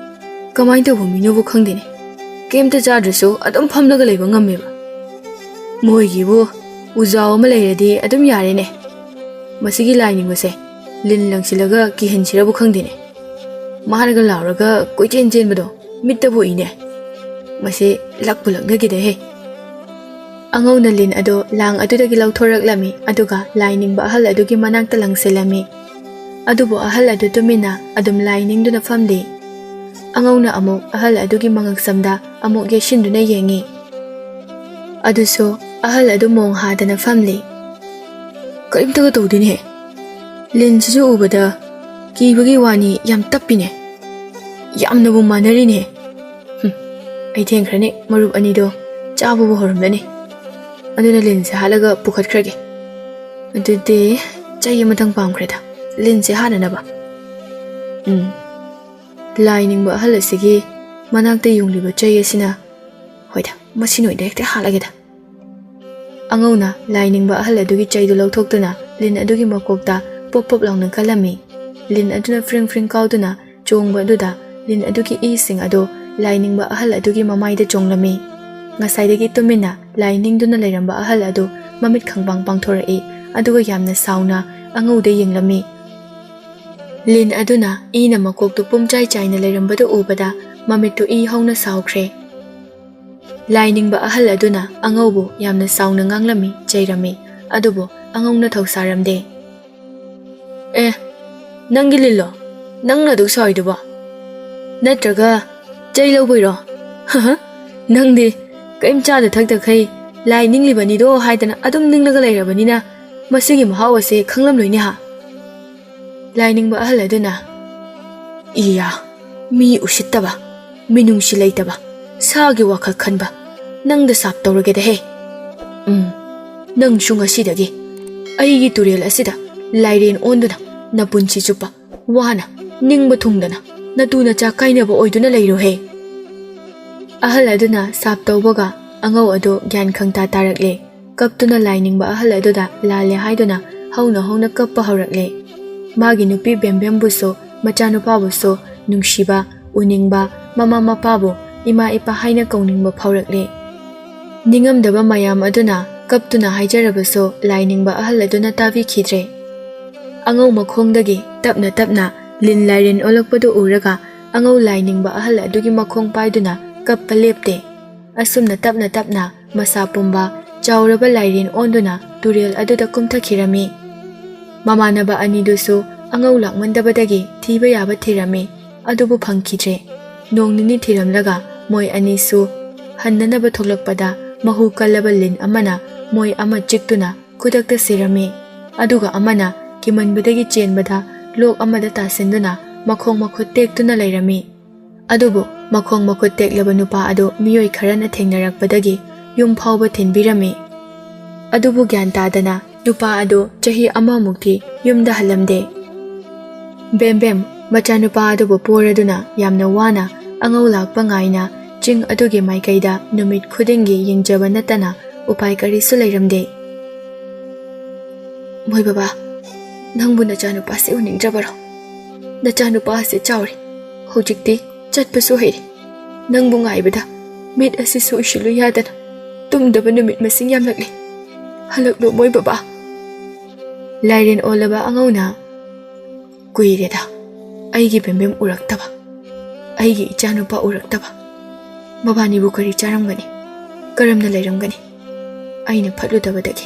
ꯀꯃꯥꯏꯅ ꯇꯧꯕ ꯃꯤꯅꯣꯕꯨ ꯈꯪꯗꯦꯅꯦ꯫ ꯀꯩꯝꯇ ꯆꯥꯗ꯭ꯔꯁꯨ ꯑꯗꯨꯝ ꯐꯝꯂꯒ ꯂꯩꯕ ꯉꯝꯃꯦꯕ꯫ ꯃꯣꯏꯒꯤꯕꯨ ꯎꯖꯥꯎ ꯑꯃ ꯂꯩꯔꯗꯤ ꯑꯗꯨꯝ ꯌꯥꯔꯦꯅꯦ꯫ ꯃꯁꯤꯒꯤ ꯂꯥꯏꯅꯤꯡꯕꯁꯦ ꯂꯤꯟ ꯂꯪꯁꯤꯜꯂꯒ ꯀꯤꯍꯟꯁꯤꯔꯕꯨ ꯈꯪꯗꯦꯅꯦ꯫ ꯃꯥꯅꯒ ꯂꯥꯎꯔꯒ ꯀꯣꯏꯆꯦꯟ ꯆꯦꯟꯕꯗꯣ ꯃꯤꯠꯇꯕꯨ ꯎꯏꯅꯦ꯫ ꯃꯁꯤ ꯂꯛꯄꯨ ꯂꯛꯅꯈꯤꯗꯦꯍꯦ꯫" ꯑꯉꯧꯅ ꯂꯤꯟ ꯑꯗꯨ ꯂꯥꯡ ꯑꯗꯨꯗꯒꯤ ꯂꯧꯊꯣꯔꯛꯂꯝꯃꯤ, ꯑꯗꯨꯒ ꯂꯥꯏ ꯅꯤꯡꯕ ꯑꯍꯜ ꯑꯗꯨꯒꯤ ꯃꯅꯥꯛꯇ ꯂꯪꯁꯤꯜꯂꯝꯃꯤ꯫ ꯑꯗꯨꯕꯨ ꯑꯍꯜ ꯑꯗꯨ ꯇꯨꯃꯤꯟꯅ ꯑꯗꯨꯝ ꯂꯥꯏ ꯅꯤꯡꯗꯨꯅ ꯐꯝꯂꯤ꯫ ꯑꯉꯧꯅ ꯑꯃꯨꯛ ꯑꯍꯜ ꯑꯗꯨꯒꯤ ꯃꯉꯛꯁꯝꯗ ꯑꯃꯨꯛ ꯌꯩꯁꯤꯟꯗꯨꯅ ꯌꯦꯡꯉꯤ꯫ ꯑꯗꯨꯁꯨ ꯑꯍꯜ ꯑꯗꯨ ꯃꯣꯡ ꯍꯥꯗꯅ ꯐꯝꯂꯤ꯫ "ꯀꯔꯤꯝꯇꯒ ꯇꯧꯗꯦꯅꯦ꯫ ꯂꯤꯟꯁꯤꯁꯨ ꯎꯕꯗ ꯀꯤꯕꯒꯤ ꯋꯥꯅꯤ, ꯌꯥꯝ ꯇꯞꯄꯤꯅꯦ꯫ ꯌꯥꯝꯅꯕꯨ ꯃꯥꯟꯅꯔꯤꯅꯦ꯫ ꯍꯨꯝ, ꯑꯩ ꯊꯦꯡꯈ꯭ꯔꯅꯤ, ꯃꯔꯨꯞ ꯑꯅꯤꯗꯣ ꯆꯥꯕꯕꯨ ꯍꯧꯔꯝꯂꯅꯤ꯫ ꯑꯗꯨꯅ ꯂꯤꯟꯁꯦ ꯍꯥꯠꯂꯒ ꯄꯨꯈꯠꯈ꯭ꯔꯒꯦ꯫ ꯑꯗꯨꯗꯤ ꯆꯩ ꯑꯃꯇꯪ ꯄꯥꯝꯈ꯭ꯔꯦꯗ, ꯂꯤꯟꯁꯦ ꯍꯥꯠꯅꯅꯕ꯫ ꯎꯝ, ꯂꯥꯏ ꯅꯤꯡꯕ ꯑꯍꯜ ꯑꯁꯤꯒꯤ ꯃꯅꯥꯛꯇ ꯌꯨꯡꯂꯤꯕ ꯆꯩ ꯑꯁꯤꯅ, ꯍꯣꯏꯗ, ꯃꯁꯤ ꯅꯣꯏꯗ ꯍꯦꯛꯇ ꯍꯥꯠꯂꯒꯦꯗ꯫" ꯑꯉꯧꯅ ꯂꯥꯏ ꯅꯤꯡꯕ ꯑꯍꯜ ꯑꯗꯨꯒꯤ ꯆꯩꯗꯨ ꯂꯧꯊꯣꯛꯇꯨꯅ ꯂꯤꯟ ꯑꯗꯨꯒꯤ ꯃꯀꯣꯛꯇ ꯄꯣꯞ ꯄꯣꯞ ꯂꯥꯎꯅ ꯀꯜꯂꯝꯃꯤ꯫ ꯂꯤꯟ ꯑꯗꯨꯅ ꯐ꯭ꯔꯤꯡ ꯐ꯭ꯔꯤꯡ ꯀꯥꯎꯗꯨꯅ ꯆꯣꯡꯕ ꯑꯗꯨꯗ ꯂꯤꯟ ꯑꯗꯨꯒꯤ ꯏꯁꯤꯡ ꯑꯗꯨ ꯂꯥꯏ ꯅꯤꯡꯕ ꯑꯍꯜ ꯑꯗꯨꯒꯤ ꯃꯃꯥꯏꯗ ꯆꯣꯡꯂꯝꯃꯤ꯫ ꯉꯁꯥꯏꯗꯒꯤ ꯇꯨꯃꯤꯟꯅ ꯂꯥꯏ ꯅꯤꯡꯗꯨꯅ ꯂꯩꯔꯝꯕ ꯑꯍꯜ ꯑꯗꯨ ꯃꯃꯤꯠ ꯈꯪꯄꯥꯡ ꯄꯥꯡꯊꯣꯔꯛꯏ, ꯑꯗꯨꯒ ꯌꯥꯝꯅ ꯁꯥꯎꯅ ꯑꯉꯧꯗ ꯌꯦꯡꯂꯝꯃꯤ꯫ ꯂꯤꯟ ꯑꯗꯨꯅ ꯏꯅ ꯃꯀꯣꯛꯇꯨ ꯄꯨꯝꯆꯥꯏ ꯆꯥꯏꯅ ꯂꯩꯔꯝꯕꯗꯨ ꯎꯕꯗ ꯃꯃꯤꯠꯇꯨ ꯏ ꯍꯧꯅ ꯁꯥꯎꯈ꯭ꯔꯦ꯫ ꯂꯥꯏ ꯅꯤꯡꯕ ꯑꯍꯜ ꯑꯗꯨꯅ ꯑꯉꯧꯕꯨ ꯌꯥꯝꯅ ꯁꯥꯎꯅ ꯉꯥꯡꯂꯝꯃꯤ, ꯆꯩꯔꯝꯃꯤ, ꯑꯗꯨꯕꯨ ꯑꯉꯧꯅ ꯊꯧꯁꯥꯔꯝꯗꯦ꯫ "ꯑꯦ, ꯅꯪꯒꯤ ꯂꯤꯜꯂꯣ? ꯅꯪꯅ ꯑꯗꯨꯛ ꯁꯥꯎꯏꯗꯨꯕꯣ? ꯅꯠꯇ꯭ꯔꯒ ꯆꯩ ꯂꯧꯕꯩꯔꯣ? ꯍꯍ, ꯅꯪꯗꯤ ꯀꯔꯤꯝ ꯆꯥꯗ ꯊꯛꯇꯈꯩ ꯂꯥꯏ ꯅꯤꯡꯂꯤꯕꯅꯤꯗꯣ ꯍꯥꯏꯗꯅ ꯑꯗꯨꯝ ꯅꯤꯡꯂꯒ ꯂꯩꯔꯕꯅꯤꯅ ꯃꯁꯤꯒꯤ ꯃꯍꯥꯎ ꯑꯁꯦ ꯈꯪꯂꯝꯂꯣꯏꯅꯦ ꯍꯥ?" ꯂꯥꯏ ꯅꯤꯡꯕ ꯑꯍꯜ ꯑꯗꯨꯅ, "ꯏꯌꯥ, ꯃꯤ ꯎꯁꯤꯠꯇꯕ, ꯃꯤꯅꯨꯡꯁꯤ ꯂꯩꯇꯕ, ꯁꯥꯒꯤ ꯋꯥꯈꯜ ꯈꯟꯕ, ꯅꯪꯗ ꯁꯥꯞ ꯇꯧꯔꯒꯦꯗꯍꯦ꯫ ꯎꯝ, ꯅꯪꯁꯨ ꯉꯁꯤꯗꯒꯤ ꯑꯩꯒꯤ ꯇꯨꯔꯦꯜ ꯑꯁꯤꯗ ꯂꯥꯏꯔꯦꯟ ꯑꯣꯟꯗꯨꯅ ꯅꯄꯨꯟꯁꯤ ꯆꯨꯞꯄ ꯋꯥꯅ ꯅꯤꯡꯕ ꯊꯨꯡꯗꯅ ꯅꯇꯨ ꯅꯆꯥ ꯀꯥꯏꯅꯕ ꯑꯣꯏꯗꯨꯅ ꯂꯩꯔꯣꯍꯦ꯫" ꯑꯍꯜ ꯑꯗꯨꯅ ꯁꯥꯞ ꯇꯧꯕꯒ ꯑꯉꯧ ꯑꯗꯨ ꯒ꯭ꯌꯥꯟ ꯈꯪꯇꯥ ꯇꯥꯔꯛꯂꯦ꯫ ꯀꯞꯇꯨꯅ ꯂꯥꯏ ꯅꯤꯡꯕ ꯑꯍꯜ ꯑꯗꯨꯗ ꯂꯥꯜꯂꯦ ꯍꯥꯏꯗꯨꯅ ꯍꯧꯅ ꯍꯧꯅ ꯀꯞꯄ ꯍꯧꯔꯛꯂꯦ꯫ ꯃꯥꯒꯤ ꯅꯨꯄꯤ ꯕꯦꯝꯕꯦꯝꯕꯨꯁꯨ, ꯃꯆꯥꯅꯨꯄꯥꯕꯨꯁꯨ ꯅꯨꯡꯁꯤꯕ, ꯎꯅꯤꯡꯕ, ꯃꯃꯥ ꯃꯄꯥꯕꯨ ꯏꯃꯥ ꯏꯄꯥ ꯍꯥꯏꯅ ꯀꯧꯅꯤꯡꯕ ꯐꯥꯎꯔꯛꯂꯦ꯫ ꯅꯤꯡꯉꯝꯗꯕ ꯃꯌꯥꯝ ꯑꯗꯨꯅ ꯀꯞꯇꯨꯅ ꯍꯥꯏꯖꯔꯕꯁꯨ ꯂꯥꯏ ꯅꯤꯡꯕ ꯑꯍꯜ ꯑꯗꯨꯅ ꯇꯥꯕꯤꯈꯤꯗ꯭ꯔꯦ꯫ ꯑꯉꯧ ꯃꯈꯣꯡꯗꯒꯤ ꯇꯞꯅ ꯇꯞꯅ ꯂꯤꯟ ꯂꯥꯏꯔꯦꯟ ꯑꯣꯜꯂꯛꯄꯗꯨ ꯎꯔꯒ ꯑꯉꯧ ꯂꯥꯏ ꯅꯤꯡꯕ ꯑꯍꯜ ꯑꯗꯨꯒꯤ ꯃꯈꯣꯡ ꯄꯥꯏꯗꯨꯅ ꯀꯞꯄ ꯂꯦꯞꯇꯦ꯫ ꯑꯁꯨꯝꯅ ꯇꯞꯅ ꯇꯞꯅ ꯃꯁꯥ ꯄꯨꯝꯕ ꯆꯥꯎꯔꯕ ꯂꯥꯏꯔꯦꯟ ꯑꯣꯟꯗꯨꯅ ꯇꯨꯔꯦꯜ ꯑꯗꯨꯗ ꯀꯨꯝꯊꯈꯤꯔꯝꯃꯤ꯫ ꯃꯃꯥꯟꯅꯕ ꯑꯅꯤꯗꯨꯁꯨ ꯑꯉꯧ ꯂꯥꯛꯃꯟꯗꯕꯗꯒꯤ ꯊꯤꯕ ꯌꯥꯕ ꯊꯤꯔꯝꯃꯤ꯫ ꯑꯗꯨꯕꯨ ꯐꯪꯈꯤꯗ꯭ꯔꯦ꯫ ꯅꯣꯡ ꯅꯤꯅꯤ ꯊꯤꯔꯝꯂꯒ ꯃꯣꯏ ꯑꯅꯤꯁꯨ ꯍꯟꯅꯅꯕ ꯊꯣꯛꯂꯛꯄꯗ ꯃꯍꯨ ꯀꯜꯂꯕ ꯂꯤꯟ ꯑꯃꯅ ꯃꯣꯏ ꯑꯃ ꯆꯤꯛꯇꯨꯅ ꯈꯨꯗꯛꯇ ꯁꯤꯔꯝꯃꯤ꯫ ꯑꯗꯨꯒ ꯑꯃꯅ ꯀꯤꯃꯟꯕꯗꯒꯤ ꯆꯦꯟꯕꯗ ꯂꯣꯛ ꯑꯃꯗ ꯇꯥꯁꯤꯟꯗꯨꯅ ꯃꯈꯣꯡ ꯃꯈꯨꯠ ꯇꯦꯛꯇꯨꯅ ꯂꯩꯔꯝꯃꯤ꯫ ꯑꯗꯨꯕꯨ ꯃꯈꯣꯡ ꯃꯈꯨꯠ ꯇꯦꯛꯂꯕ ꯅꯨꯄꯥ ꯑꯗꯨ ꯃꯤꯑꯣꯏ ꯈꯔꯅ ꯊꯦꯡꯅꯔꯛꯄꯗꯒꯤ ꯌꯨꯝ ꯐꯥꯎꯕ ꯊꯤꯟꯕꯤꯔꯝꯃꯤ꯫ ꯑꯗꯨꯕꯨ ꯒ꯭ꯌꯥꯟ ꯇꯥꯗꯅ ꯅꯨꯄꯥ ꯑꯗꯨ ꯆꯍꯤ ꯑꯃꯃꯨꯛꯇꯤ ꯌꯨꯝꯗ ꯍꯜꯂꯝꯗꯦ꯫ ꯕꯦꯝꯕꯦꯝ ꯃꯆꯥꯅꯨꯄꯥ ꯑꯗꯨꯕꯨ ꯄꯣꯔꯗꯨꯅ ꯌꯥꯝꯅ ꯋꯥꯅ ꯑꯉꯧ ꯂꯥꯛꯄ ꯉꯥꯏꯅ ꯆꯤꯡ ꯑꯗꯨꯒꯤ ꯃꯥꯏꯀꯩꯗ ꯅꯨꯃꯤꯠ ꯈꯨꯗꯤꯡꯒꯤ ꯌꯦꯡꯖꯕ ꯅꯠꯇꯅ ꯎꯄꯥꯏ ꯀꯔꯤꯁꯨ ꯂꯩꯔꯝꯗꯦ꯫ "ꯃꯣꯏ ꯕꯕꯥ, ꯅꯪꯕꯨ ꯅꯆꯥꯅꯨꯄꯥꯁꯤ ꯎꯅꯤꯡꯗ꯭ꯔꯕꯔꯣ? ꯅꯆꯥꯅꯨꯄꯥ ꯑꯁꯤ ꯆꯥꯎꯔꯦ, ꯍꯧꯖꯤꯛꯇꯤ ꯆꯠꯄꯁꯨ ꯍꯩꯔꯦ꯫ ꯅꯪꯕꯨ ꯉꯥꯏꯕꯗ ꯃꯤꯠ ꯑꯁꯤꯁꯨ ꯎꯏꯁꯤꯜꯂꯨ ꯌꯥꯗꯅ ꯇꯨꯝꯗꯕ ꯅꯨꯃꯤꯠ ꯃꯁꯤꯡ ꯌꯥꯝꯂꯛꯂꯦ꯫ ꯍꯜꯂꯛꯂꯣ ꯃꯣꯏ ꯕꯕꯥ꯫" ꯂꯥꯏꯔꯦꯟ ꯑꯣꯜꯂꯕ ꯑꯉꯧꯅ, "ꯀꯨꯏꯔꯦꯗ ꯑꯩꯒꯤ ꯕꯦꯝꯕꯦꯝ ꯎꯔꯛꯇꯕ, ꯑꯩꯒꯤ ꯏꯆꯥꯅꯨꯄꯥ ꯎꯔꯛꯇꯕ꯫ ꯃꯕꯥꯅꯤꯕꯨ ꯀꯔꯤ ꯆꯥꯔꯝꯒꯅꯤ? ꯀꯔꯝꯅ ꯂꯩꯔꯝꯒꯅꯤ? ꯑꯩꯅ ꯐꯠꯂꯨꯗꯕꯗꯒꯤ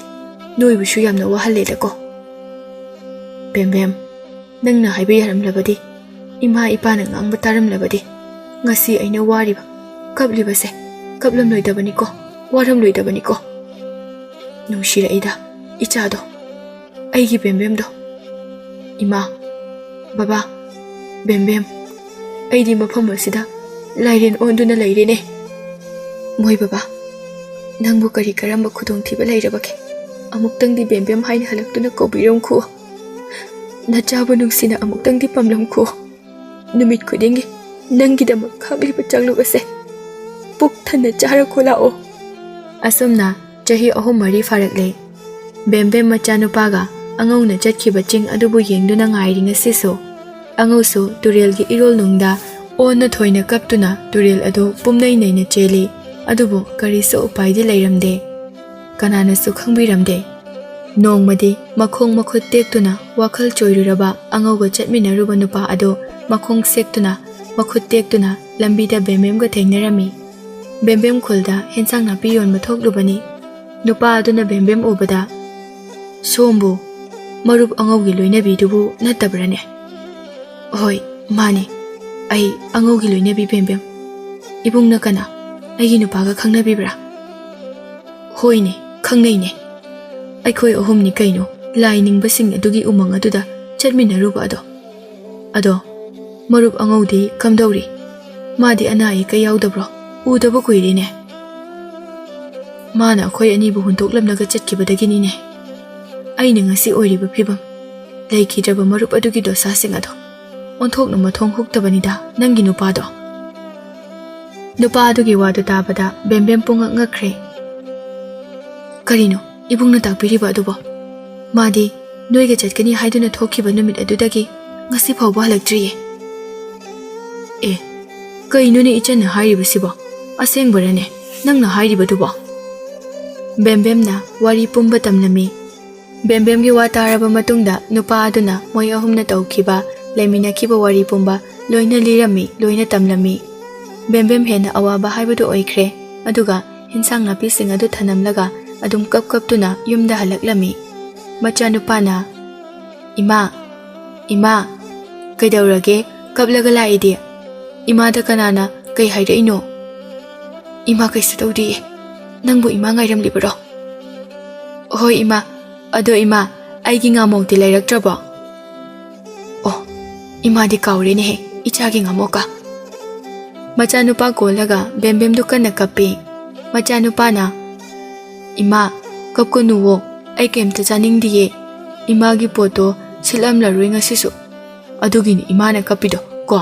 ꯅꯣꯏꯕꯨꯁꯨ ꯌꯥꯝꯅ ꯋꯥꯍꯜꯂꯦꯗꯀꯣ꯫" "ꯕꯦꯝꯕꯦꯝ, ꯅꯪꯅ ꯍꯥꯏꯕ ꯌꯥꯔꯝꯂꯕꯗꯤ, ꯏꯃꯥ ꯏꯄꯥꯅ ꯉꯥꯡꯕ ꯇꯥꯔꯝꯂꯕꯗꯤ, ꯉꯁꯤ ꯑꯩꯅ ꯋꯥꯔꯤꯕ, ꯀꯞꯂꯤꯕꯁꯦ ꯀꯞꯂꯝꯂꯣꯏꯗꯕꯅꯤꯀꯣ, ꯋꯥꯔꯝꯂꯣꯏꯗꯕꯅꯤꯀꯣ꯫ ꯅꯨꯡꯁꯤꯔꯛꯏꯗ ꯏꯆꯥꯗꯣ, ꯑꯩꯒꯤ ꯕꯦꯝꯕꯦꯝꯗꯣ꯫ ꯏꯃꯥ, ꯕꯕꯥ, ꯕꯦꯝꯕꯦꯝ, ꯑꯩꯗꯤ ꯃꯐꯝ ꯑꯁꯤꯗ ꯂꯥꯏꯔꯦꯟ ꯑꯣꯟꯗꯨꯅ ꯂꯩꯔꯦꯅꯦ꯫ ꯃꯣꯏ ꯕꯕꯥ, ꯅꯪꯕꯨ ꯀꯔꯤ ꯀꯔꯝꯕ ꯈꯨꯗꯣꯡꯊꯤꯕ ꯂꯩꯔꯕꯒꯦ? ꯑꯃꯨꯛꯇꯪꯗꯤ ꯕꯦꯝꯕꯦꯝ ꯍꯥꯏꯅ ꯍꯜꯂꯛꯇꯨꯅ ꯀꯧꯕꯤꯔꯝꯈꯣ꯫ ꯅꯆꯥꯕꯨ ꯅꯨꯡꯁꯤꯅ ꯑꯃꯨꯛꯇꯪꯗꯤ ꯄꯝꯂꯝꯈꯣ꯫ ꯅꯨꯃꯤꯠ ꯈꯨꯗꯤꯡꯒꯤ ꯅꯪꯒꯤꯗꯃꯛ ꯈꯥꯛꯂꯤꯕ ꯆꯥꯛꯂꯨꯛ ꯑꯁꯦ ꯄꯨꯛ ꯊꯟꯅ ꯆꯥꯔꯈꯣ ꯂꯥꯛꯑꯣ꯫" ꯑꯁꯨꯝꯅ ꯆꯍꯤ ꯑꯍꯨꯝ ꯃꯔꯤ ꯐꯥꯔꯛꯂꯦ꯫ ꯕꯦꯝꯕꯦꯝ ꯃꯆꯥꯅꯨꯄꯥꯒ ꯑꯉꯧꯅ ꯆꯠꯈꯤꯕ ꯆꯤꯡ ꯑꯗꯨꯕꯨ ꯌꯦꯡꯗꯨꯅ ꯉꯥꯏꯔꯤ ꯉꯁꯤꯁꯨ꯫ ꯑꯉꯧꯁꯨ ꯇꯨꯔꯦꯜꯒꯤ ꯏꯔꯣꯜꯅꯨꯡꯗ ꯑꯣꯟꯅ ꯊꯣꯏꯅ ꯀꯞꯇꯨꯅ ꯇꯨꯔꯦꯜ ꯑꯗꯨ ꯄꯨꯝꯅꯩ ꯅꯩꯅ ꯆꯦꯜꯂꯤ꯫ ꯑꯗꯨꯕꯨ ꯀꯔꯤꯁꯨ ꯎꯄꯥꯏꯗꯤ ꯂꯩꯔꯝꯗꯦ꯫ ꯀꯅꯥꯅꯁꯨ ꯈꯪꯕꯤꯔꯝꯗꯦ꯫ ꯅꯣꯡꯃꯗꯤ ꯃꯈꯣꯡ ꯃꯈꯨꯠ ꯇꯦꯛꯇꯨꯅ ꯋꯥꯈꯜ ꯆꯣꯏꯔꯨꯔꯕ ꯑꯉꯧꯒ ꯆꯠꯃꯤꯟꯅꯔꯨꯕ ꯅꯨꯄꯥ ꯑꯗꯨ ꯃꯈꯣꯡ ꯁꯦꯛꯇꯨꯅ, ꯃꯈꯨꯠ ꯇꯦꯛꯇꯨꯅ ꯂꯝꯕꯤꯗ ꯕꯦꯝꯕꯦꯝꯒ ꯊꯦꯡꯅꯔꯝꯃꯤ꯫ ꯕꯦꯝꯕꯦꯝ ꯈꯨꯜꯗ ꯍꯦꯟꯁꯥꯡ ꯅꯥꯄꯤ ꯌꯣꯟꯕ ꯊꯣꯛꯂꯨꯕꯅꯤ꯫ ꯅꯨꯄꯥ ꯑꯗꯨꯅ ꯕꯦꯝꯕꯦꯝ ꯎꯕꯗ, "ꯁꯣꯝꯕꯨ ꯃꯔꯨꯞ ꯑꯉꯧꯒꯤ ꯂꯣꯏꯅꯕꯤꯗꯨꯕꯨ ꯅꯠꯇꯕ꯭ꯔꯅꯦ?" "ꯍꯣꯏ, ꯃꯥꯅꯤ꯫ ꯑꯩ ꯑꯉꯧꯒꯤ ꯂꯣꯏꯅꯕꯤ ꯕꯦꯝꯕꯦꯝ꯫ ꯏꯕꯨꯡꯅ ꯀꯅꯥ? ꯑꯩꯒꯤ ꯅꯨꯄꯥꯒ ꯈꯪꯅꯕꯤꯕ꯭ꯔꯥ? ꯍꯣꯏꯅꯦ, ꯈꯪꯅꯩꯅꯦ꯫ ꯑꯩꯈꯣꯏ ꯑꯍꯨꯝꯅꯤ ꯀꯩꯅꯣ ꯂꯥꯏ ꯅꯤꯡꯕꯁꯤꯡ ꯑꯗꯨꯒꯤ ꯎꯃꯪ ꯑꯗꯨꯗ ꯆꯠꯃꯤꯟꯅꯔꯨꯕ ꯑꯗꯣ꯫ ꯑꯗꯣ, ꯃꯔꯨꯞ ꯑꯉꯧꯗꯤ ꯀꯝꯗꯧꯔꯤ? ꯃꯥꯗꯤ ꯑꯅꯥ ꯑꯌꯦꯛꯀ ꯌꯥꯎꯗꯕ꯭ꯔꯣ? ꯎꯗꯕ ꯀꯨꯏꯔꯦꯅꯦ꯫ ꯃꯥꯅ ꯑꯩꯈꯣꯏ ꯑꯅꯤꯕꯨ ꯍꯨꯟꯗꯣꯛꯂꯝꯂꯒ ꯆꯠꯈꯤꯕꯗꯒꯤꯅꯤꯅꯦ ꯑꯩꯅ ꯉꯁꯤ ꯑꯣꯏꯔꯤꯕ ꯐꯤꯕꯝ꯫ ꯂꯩꯈꯤꯗ꯭ꯔꯕ ꯃꯔꯨꯞ ꯑꯗꯨꯒꯤ ꯗꯣꯁꯥꯁꯤꯡ ꯑꯗꯣ ꯑꯣꯟꯊꯣꯛꯅ ꯃꯊꯣꯡ ꯍꯨꯛꯇꯕꯅꯤꯗ ꯅꯪꯒꯤ ꯅꯨꯄꯥꯗꯣ꯫ ꯅꯨꯄꯥ ꯑꯗꯨꯒꯤ ꯋꯥꯗꯨ ꯇꯥꯕꯗ ꯕꯦꯝꯕꯦꯝ ꯄꯨꯡꯉꯛ ꯉꯛꯈ꯭ꯔꯦ꯫ ꯀꯔꯤꯅꯣ ꯏꯕꯨꯡꯅ ꯇꯥꯛꯄꯤꯔꯤꯕ ꯑꯗꯨꯕꯣ? ꯃꯥꯗꯤ ꯅꯣꯏꯒ ꯆꯠꯀꯅꯤ ꯍꯥꯏꯗꯨꯅ ꯊꯣꯛꯈꯤꯕ ꯅꯨꯃꯤꯠ ꯑꯗꯨꯗꯒꯤ ꯉꯁꯤ ꯐꯥꯎꯕ ꯍꯜꯂꯛꯇ꯭ꯔꯤꯌꯦ꯫ ꯑꯦ, ꯀꯩꯅꯣꯅꯦ ꯏꯆꯟꯅ ꯍꯥꯏꯔꯤꯕꯁꯤꯕꯣ? ꯑꯁꯦꯡꯕꯔꯅꯦ ꯅꯪꯅ ꯍꯥꯏꯔꯤꯕꯗꯨꯕꯣ? ꯕꯦꯝꯕꯦꯝꯅ ꯋꯥꯔꯤ ꯄꯨꯝꯕ ꯇꯝꯂꯝꯃꯤ꯫ ꯕꯦꯝꯕꯦꯝꯒꯤ ꯋꯥ ꯇꯥꯔꯕ ꯃꯇꯨꯡꯗ ꯅꯨꯄꯥ ꯑꯗꯨꯅ ꯃꯣꯏ ꯑꯍꯨꯝꯅ ꯇꯧꯈꯤꯕ, ꯂꯩꯃꯤꯟꯅꯈꯤꯕ ꯋꯥꯔꯤ ꯄꯨꯝꯕ ꯂꯣꯏꯅ ꯂꯤꯔꯝꯃꯤ, ꯂꯣꯏꯅ ꯇꯝꯂꯝꯃꯤ꯫ ꯕꯦꯝꯕꯦꯝ ꯍꯦꯟꯅ ꯑꯋꯥꯕ ꯍꯥꯏꯕꯗꯨ ꯑꯣꯏꯈ꯭ꯔꯦ꯫ ꯑꯗꯨꯒ ꯍꯤꯟꯁꯥꯡ ꯅꯥꯄꯤꯁꯤꯡ ꯑꯗꯨ ꯊꯅꯝꯂꯒ ꯑꯗꯨꯝ ꯀꯞ ꯀꯞꯇꯨꯅ ꯌꯨꯝꯗ ꯍꯜꯂꯛꯂꯝꯃꯤ꯫ ꯃꯆꯥꯅꯨꯄꯥꯅ, "ꯏꯃꯥ, ꯏꯃꯥ, ꯀꯩꯗꯧꯔꯒꯦ? ꯀꯞꯂꯒ ꯂꯥꯛꯏꯗꯤ? ꯏꯃꯥꯗ ꯀꯅꯥꯅ ꯀꯩ ꯍꯥꯏꯔꯛꯏꯅꯣ?" "ꯏꯃꯥ ꯀꯩꯁꯨ ꯇꯧꯗꯤꯌꯦ꯫ ꯅꯪꯕꯨ ꯏꯃꯥ ꯉꯥꯏꯔꯝꯂꯤꯕꯔꯣ?" "ꯍꯣꯏ ꯏꯃꯥ꯫ ꯑꯗꯣ ꯏꯃꯥ, ꯑꯩꯒꯤ ꯉꯥꯃꯣꯛꯇꯤ ꯂꯩꯔꯛꯇ꯭ꯔꯕꯣ?" "ꯑꯣ, ꯏꯃꯥꯗꯤ ꯀꯥꯎꯔꯦꯅꯦꯍꯦ, ꯏꯆꯥꯒꯤ ꯉꯥꯃꯣꯛꯀ꯫" ꯃꯆꯥꯅꯨꯄꯥ ꯀꯣꯜꯂꯒ ꯕꯦꯝꯕꯦꯝꯗꯨ ꯀꯟꯅ ꯀꯞꯄꯤ꯫ ꯃꯆꯥꯅꯨꯄꯥꯅ, "ꯏꯃꯥ, ꯀꯞꯀꯅꯨꯋꯣ, ꯑꯩ ꯀꯩꯝꯇ ꯆꯥꯅꯤꯡꯗꯤꯌꯦ꯫ ꯏꯃꯥꯒꯤ ꯄꯣꯠꯇꯣ ꯁꯤꯠꯂꯝꯂꯔꯣꯏ ꯉꯁꯤꯁꯨ꯫ ꯑꯗꯨꯒꯤꯅꯤ ꯏꯃꯥꯅ ꯀꯞꯄꯤꯗꯣ ꯀꯣ꯫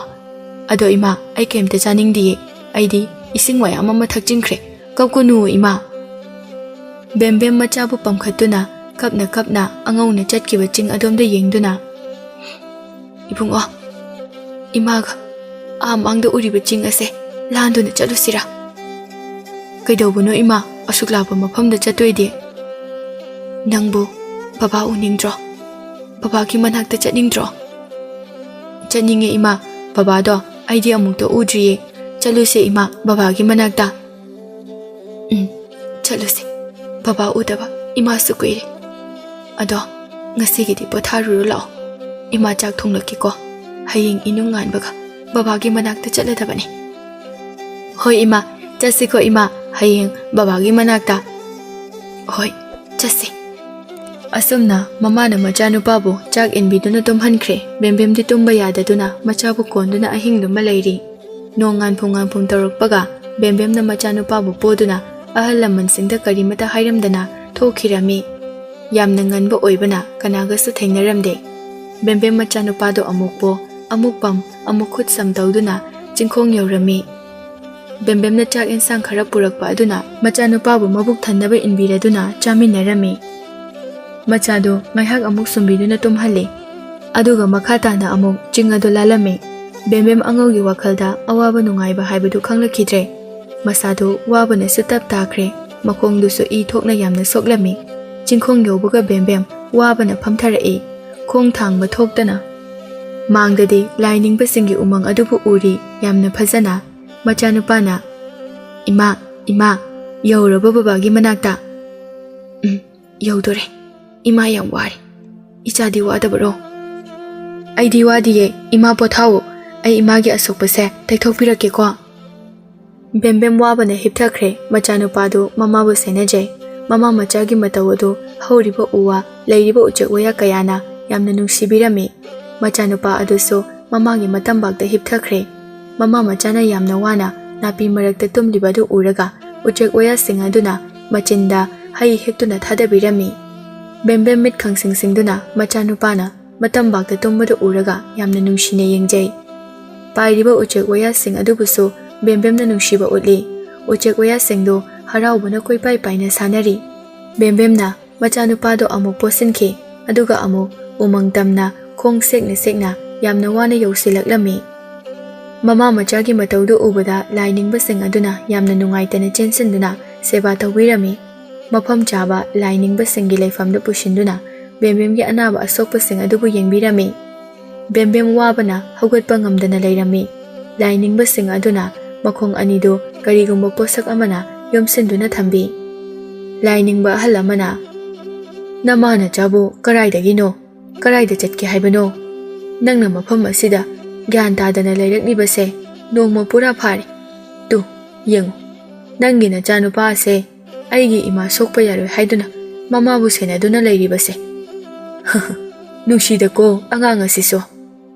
ꯑꯗꯣ ꯏꯃꯥ, ꯑꯩ ꯀꯩꯝꯇ ꯆꯥꯅꯤꯡꯗꯤꯌꯦ꯫ ꯑꯩꯗꯤ ꯏꯁꯤꯡ ꯃꯌꯥꯝ ꯑꯃ ꯊꯛꯆꯤꯟꯈ꯭ꯔꯦ꯫ ꯀꯞꯀꯅꯨ ꯏꯃꯥ꯫" ꯕꯦꯝꯕꯦꯝ ꯃꯆꯥꯕꯨ ꯄꯝꯈꯠꯇꯨꯅ ꯀꯞꯅ ꯀꯞꯅ ꯑꯉꯧꯅ ꯆꯠꯈꯤꯕ ꯆꯤꯡ ꯑꯗꯣꯝꯗ ꯌꯦꯡꯗꯨꯅ, "ꯏꯕꯨꯡꯉꯣ, ꯏꯃꯥꯒ ꯑꯥ ꯃꯥꯡꯗ ꯎꯔꯤꯕ ꯆꯤꯡ ꯑꯁꯦ ꯂꯥꯟꯗꯨꯅ ꯆꯠꯂꯨꯁꯤꯔꯥ?" "ꯀꯩꯗꯧꯕꯅꯣ ꯏꯃꯥ, ꯑꯁꯨꯛ ꯂꯥꯞꯄ ꯃꯐꯝꯗ ꯆꯠꯇꯣꯏꯗꯤ?" "ꯅꯪꯕꯨ ꯕꯕꯥ ꯎꯅꯤꯡꯗ꯭ꯔꯣ? ꯕꯕꯥꯒꯤ ꯃꯅꯥꯛꯇ ꯆꯠꯅꯤꯡꯗ꯭ꯔꯣ?" "ꯆꯠꯅꯤꯡꯉꯦ ꯏꯃꯥ, ꯕꯕꯥꯗꯣ ꯑꯩꯗꯤ ꯑꯃꯨꯛꯇ ꯎꯗ꯭ꯔꯤꯌꯦ꯫ ꯆꯠꯂꯨꯁꯦ ꯏꯃꯥ, ꯕꯕꯥꯒꯤ ꯃꯅꯥꯛꯇ꯫" "ꯎꯝ, ꯆꯠꯂꯨꯁꯦ꯫ ꯕꯕꯥ ꯎꯗꯕ ꯏꯃꯥꯁꯨ ꯀꯨꯏꯔꯦ꯫ ꯑꯗꯣ ꯉꯁꯤꯒꯤꯗꯤ ꯄꯣꯊꯥꯔꯨꯔꯣ ꯂꯥꯛꯑꯣ꯫ ꯏꯃꯥ ꯆꯥꯛ ꯊꯣꯡꯂꯛꯀꯦꯀꯣ꯫ ꯍꯌꯦꯡ ꯏꯅꯨꯡ ꯉꯥꯟꯕꯒ ꯕꯕꯥꯒꯤ ꯃꯅꯥꯛꯇ ꯆꯠꯂꯗꯕꯅꯤ꯫ "ꯍꯣꯏ ꯏꯃꯥ, ꯆꯠꯁꯤꯀꯣ ꯏꯃꯥ, ꯍꯌꯦꯡ ꯕꯕꯥꯒꯤ ꯃꯅꯥꯛꯇ꯫ ꯍꯣꯏ, ꯆꯠꯁꯤ꯫" ꯑꯁꯨꯝꯅ ꯃꯃꯥꯅ ꯃꯆꯥꯅꯨꯄꯥꯕꯨ ꯆꯥꯛ ꯏꯟꯕꯤꯗꯨꯅ ꯇꯨꯝꯍꯟꯈ꯭ꯔꯦ꯫ ꯕꯦꯝꯕꯦꯝꯗꯤ ꯇꯨꯝꯕ ꯌꯥꯗꯗꯨꯅ ꯃꯆꯥꯕꯨ ꯀꯣꯟꯗꯨꯅ ꯑꯍꯤꯡꯗꯨꯃ ꯂꯩꯔꯤ꯫ ꯅꯣꯡ ꯉꯥꯟꯐꯨꯡ ꯉꯥꯟꯐꯨꯡ ꯇꯧꯔꯛꯄꯒ ꯕꯦꯝꯕꯦꯝꯅ ꯃꯆꯥꯅꯨꯄꯥꯕꯨ ꯄꯣꯗꯨꯅ ꯑꯍꯜ ꯂꯃꯟꯁꯤꯡꯗ ꯀꯔꯤꯃꯇ ꯍꯥꯏꯔꯝꯗꯅ ꯊꯣꯛꯈꯤꯔꯝꯃꯤ꯫ ꯌꯥꯝꯅ ꯉꯟꯕ ꯑꯣꯏꯕꯅ ꯀꯅꯥꯒꯁꯨ ꯊꯦꯡꯅꯔꯝꯗꯦ꯫ ꯕꯦꯝꯕꯦꯝ ꯃꯆꯥꯅꯨꯄꯥꯗꯣ ꯑꯃꯨꯛ ꯄꯣ, ꯑꯃꯨꯛ ꯄꯝ, ꯑꯃꯨꯛ ꯈꯨꯠ ꯁꯝ ꯇꯧꯗꯨꯅ ꯆꯤꯡꯈꯣꯡ ꯌꯧꯔꯝꯃꯤ꯫ ꯕꯦꯝꯕꯦꯝꯅ ꯆꯥꯛ ꯏꯟꯁꯥꯡ ꯈꯔ ꯄꯨꯔꯛꯄ ꯑꯗꯨꯅ ꯃꯆꯥꯅꯨꯄꯥꯕꯨ ꯃꯕꯨꯛ ꯊꯟꯅꯕ ꯏꯟꯕꯤꯔꯗꯨꯅ ꯆꯥꯃꯤꯟꯅꯔꯝꯃꯤ꯫ ꯃꯆꯥꯗꯨ ꯉꯥꯏꯍꯥꯛ ꯑꯃꯨꯛ ꯁꯨꯝꯕꯤꯗꯨꯅ ꯇꯨꯝꯍꯜꯂꯤ꯫ ꯑꯗꯨꯒ ꯃꯈꯥ ꯇꯥꯅ ꯑꯃꯨꯛ ꯆꯤꯡ ꯑꯗꯨ ꯂꯥꯜꯂꯝꯃꯤ꯫ ꯕꯦꯝꯕꯦꯝ ꯑꯉꯧꯒꯤ ꯋꯥꯈꯜꯗ ꯑꯋꯥꯕ ꯅꯨꯡꯉꯥꯏꯕ ꯍꯥꯏꯕꯗꯨ ꯈꯪꯂꯛꯈꯤꯗ꯭ꯔꯦ꯫ ꯃꯁꯥꯗꯨ ꯋꯥꯕꯅꯁꯨ ꯇꯞ ꯇꯥꯈ꯭ꯔꯦ꯫ ꯃꯈꯣꯡꯗꯨꯁꯨ ꯏ ꯊꯣꯛꯅ ꯌꯥꯝꯅ ꯁꯣꯛꯂꯝꯃꯤ꯫ ꯆꯤꯡꯈꯣꯡ ꯌꯧꯕꯒ ꯕꯦꯝꯕꯦꯝ ꯋꯥꯕꯅ ꯐꯝꯊꯔꯛꯏ꯫ ꯈꯣꯡ ꯊꯥꯡꯕ ꯊꯣꯛꯇꯅ꯫ ꯃꯥꯡꯗꯗꯤ ꯂꯥꯏ ꯅꯤꯡꯕꯁꯤꯡꯒꯤ ꯎꯃꯪ ꯑꯗꯨꯕꯨ ꯎꯔꯤ, ꯌꯥꯝꯅ ꯐꯖꯅ꯫ ꯃꯆꯥꯅꯨꯄꯥꯅ, "ꯏꯃꯥ, ꯏꯃꯥ, ꯌꯧꯔꯕ ꯕꯕꯥꯒꯤ ꯃꯅꯥꯛꯇ?" "ꯎꯝ, ꯌꯧꯗꯣꯔꯦ꯫ ꯏꯃꯥ ꯌꯥꯝ ꯋꯥꯔꯦ꯫ ꯏꯆꯥꯗꯤ ꯋꯥꯗꯕꯔꯣ?" "ꯑꯩꯗꯤ ꯋꯥꯗꯤꯌꯦ꯫ ꯏꯃꯥ ꯄꯣꯊꯥꯎ꯫ ꯑꯩ ꯏꯃꯥꯒꯤ ꯑꯁꯣꯛꯄꯁꯦ ꯇꯩꯊꯣꯛꯄꯤꯔꯛꯀꯦꯀꯣ꯫" ꯕꯦꯝꯕꯦꯝ ꯋꯥꯕꯅ ꯍꯤꯞꯊꯈ꯭ꯔꯦ꯫ ꯃꯆꯥꯅꯨꯄꯥꯗꯨ ꯃꯃꯥꯕꯨ ꯁꯦꯟꯅꯖꯩ꯫ ꯃꯃꯥ ꯃꯆꯥꯒꯤ ꯃꯇꯧ ꯑꯗꯨ ꯍꯧꯔꯤꯕ ꯎ ꯋꯥ, ꯂꯩꯔꯤꯕ ꯎꯆꯦꯛ ꯋꯥꯌꯥ ꯀꯌꯥꯅ ꯌꯥꯝꯅ ꯅꯨꯡꯁꯤꯕꯤꯔꯝꯃꯤ꯫ ꯃꯆꯥꯅꯨꯄꯥ ꯑꯗꯨꯁꯨ ꯃꯃꯥꯒꯤ ꯃꯇꯝꯕꯥꯛꯇ ꯍꯤꯞꯊꯈ꯭ꯔꯦ꯫ ꯃꯃꯥ ꯃꯆꯥꯅ ꯌꯥꯝꯅ ꯋꯥꯅ ꯅꯥꯄꯤ ꯃꯔꯛꯇ ꯇꯨꯝꯂꯤꯕ ꯑꯗꯨ ꯎꯔꯒ ꯎꯆꯦꯛ ꯋꯥꯌꯥꯁꯤꯡ ꯑꯗꯨꯅ ꯃꯆꯤꯟꯗ ꯍꯩ ꯍꯦꯛꯇꯨꯅ ꯊꯥꯗꯕꯤꯔꯝꯃꯤ꯫ ꯕꯦꯝꯕꯦꯝ ꯃꯤꯠ ꯈꯪꯁꯤꯡꯁꯤꯡꯗꯨꯅ ꯃꯆꯥꯅꯨꯄꯥꯅ ꯃꯇꯝꯕꯥꯛꯇ ꯇꯨꯝꯕꯗꯨ ꯎꯔꯒ ꯌꯥꯝꯅ ꯅꯨꯡꯁꯤꯅ ꯌꯦꯡꯖꯩ꯫ ꯄꯥꯏꯔꯤꯕ ꯎꯆꯦꯛ ꯋꯥꯌꯥꯁꯤꯡ ꯑꯗꯨꯕꯨꯁꯨ ꯕꯦꯝꯕꯦꯝꯅ ꯅꯨꯡꯁꯤꯕ ꯎꯠꯂꯤ꯫ ꯎꯆꯦꯛ ꯋꯥꯌꯥꯁꯤꯡꯗꯨ ꯍꯔꯥꯎꯕꯅ ꯀꯣꯏꯄꯥꯏ ꯄꯥꯏꯅ ꯁꯥꯟꯅꯔꯤ꯫ ꯕꯦꯝꯕꯦꯝꯅ ꯃꯆꯥꯅꯨꯄꯥꯗꯣ ꯑꯃꯨꯛ ꯄꯣꯠꯁꯤꯟꯈꯤ, ꯑꯗꯨꯒ ꯑꯃꯨꯛ ꯎꯃꯪ ꯇꯝꯅ ꯈꯣꯡ ꯁꯦꯛꯅ ꯁꯦꯛꯅ ꯌꯥꯝꯅ ꯋꯥꯅ ꯌꯧꯁꯤꯜꯂꯛꯂꯝꯃꯤ꯫ ꯃꯃꯥ ꯃꯆꯥꯒꯤ ꯃꯇꯧꯗꯨ ꯎꯕꯗ ꯂꯥꯏ ꯅꯤꯡꯕꯁꯤꯡ ꯑꯗꯨꯅ ꯌꯥꯝꯅ ꯅꯨꯡꯉꯥꯏꯇꯅ ꯆꯦꯟꯁꯤꯟꯗꯨꯅ ꯁꯦꯕꯥ ꯇꯧꯕꯤꯔꯝꯃꯤ꯫ ꯃꯐꯝ ꯆꯥꯕ ꯂꯥꯏ ꯅꯤꯡꯕꯁꯤꯡꯒꯤ ꯂꯩꯐꯝꯗ ꯄꯨꯁꯤꯟꯗꯨꯅ ꯕꯦꯝꯕꯦꯝꯒꯤ ꯑꯅꯥꯕ ꯑꯁꯣꯛꯄꯁꯤꯡ ꯑꯗꯨꯕꯨ ꯌꯦꯡꯕꯤꯔꯝꯃꯤ꯫ ꯕꯦꯝꯕꯦꯝ ꯋꯥꯕꯅ ꯍꯧꯒꯠꯄ ꯉꯝꯗꯅ ꯂꯩꯔꯝꯃꯤ꯫ ꯂꯥꯏ ꯅꯤꯡꯕꯁꯤꯡ ꯑꯗꯨꯅ ꯃꯈꯣꯡ ꯑꯅꯤꯗꯨ ꯀꯔꯤꯒꯨꯝꯕ ꯄꯣꯠꯁꯛ ꯑꯃꯅ ꯌꯣꯝꯁꯤꯟꯗꯨꯅ ꯊꯝꯕꯤ꯫ ꯂꯥꯏ ꯅꯤꯡꯕ ꯑꯍꯜ ꯑꯃꯅ, "ꯅꯃꯥ ꯅꯆꯥꯕꯨ ꯀꯔꯥꯏꯗꯒꯤꯅꯣ? ꯀꯔꯥꯏꯗ ꯆꯠꯀꯦ ꯍꯥꯏꯕꯅꯣ? ꯅꯪꯅ ꯃꯐꯝ ꯑꯁꯤꯗ ꯒ꯭ꯌꯥꯟ ꯇꯥꯗꯅ ꯂꯩꯔꯛꯂꯤꯕꯁꯦ ꯅꯣꯡꯃ ꯄꯨꯔꯥ ꯐꯥꯔꯦ꯫ ꯇꯨ, ꯌꯦꯡꯉꯨ, ꯅꯪꯒꯤ ꯅꯆꯥꯅꯨꯄꯥ ꯑꯁꯦ ꯑꯩꯒꯤ ꯏꯃꯥ ꯁꯣꯛꯄ ꯌꯥꯔꯣꯏ ꯍꯥꯏꯗꯨꯅ ꯃꯃꯥꯕꯨ ꯁꯦꯟꯅꯗꯨꯅ ꯂꯩꯔꯤꯕꯁꯦ꯫ ꯅꯨꯡꯁꯤꯗꯀꯣ ꯑꯉꯥꯡ ꯑꯁꯤꯁꯨ꯫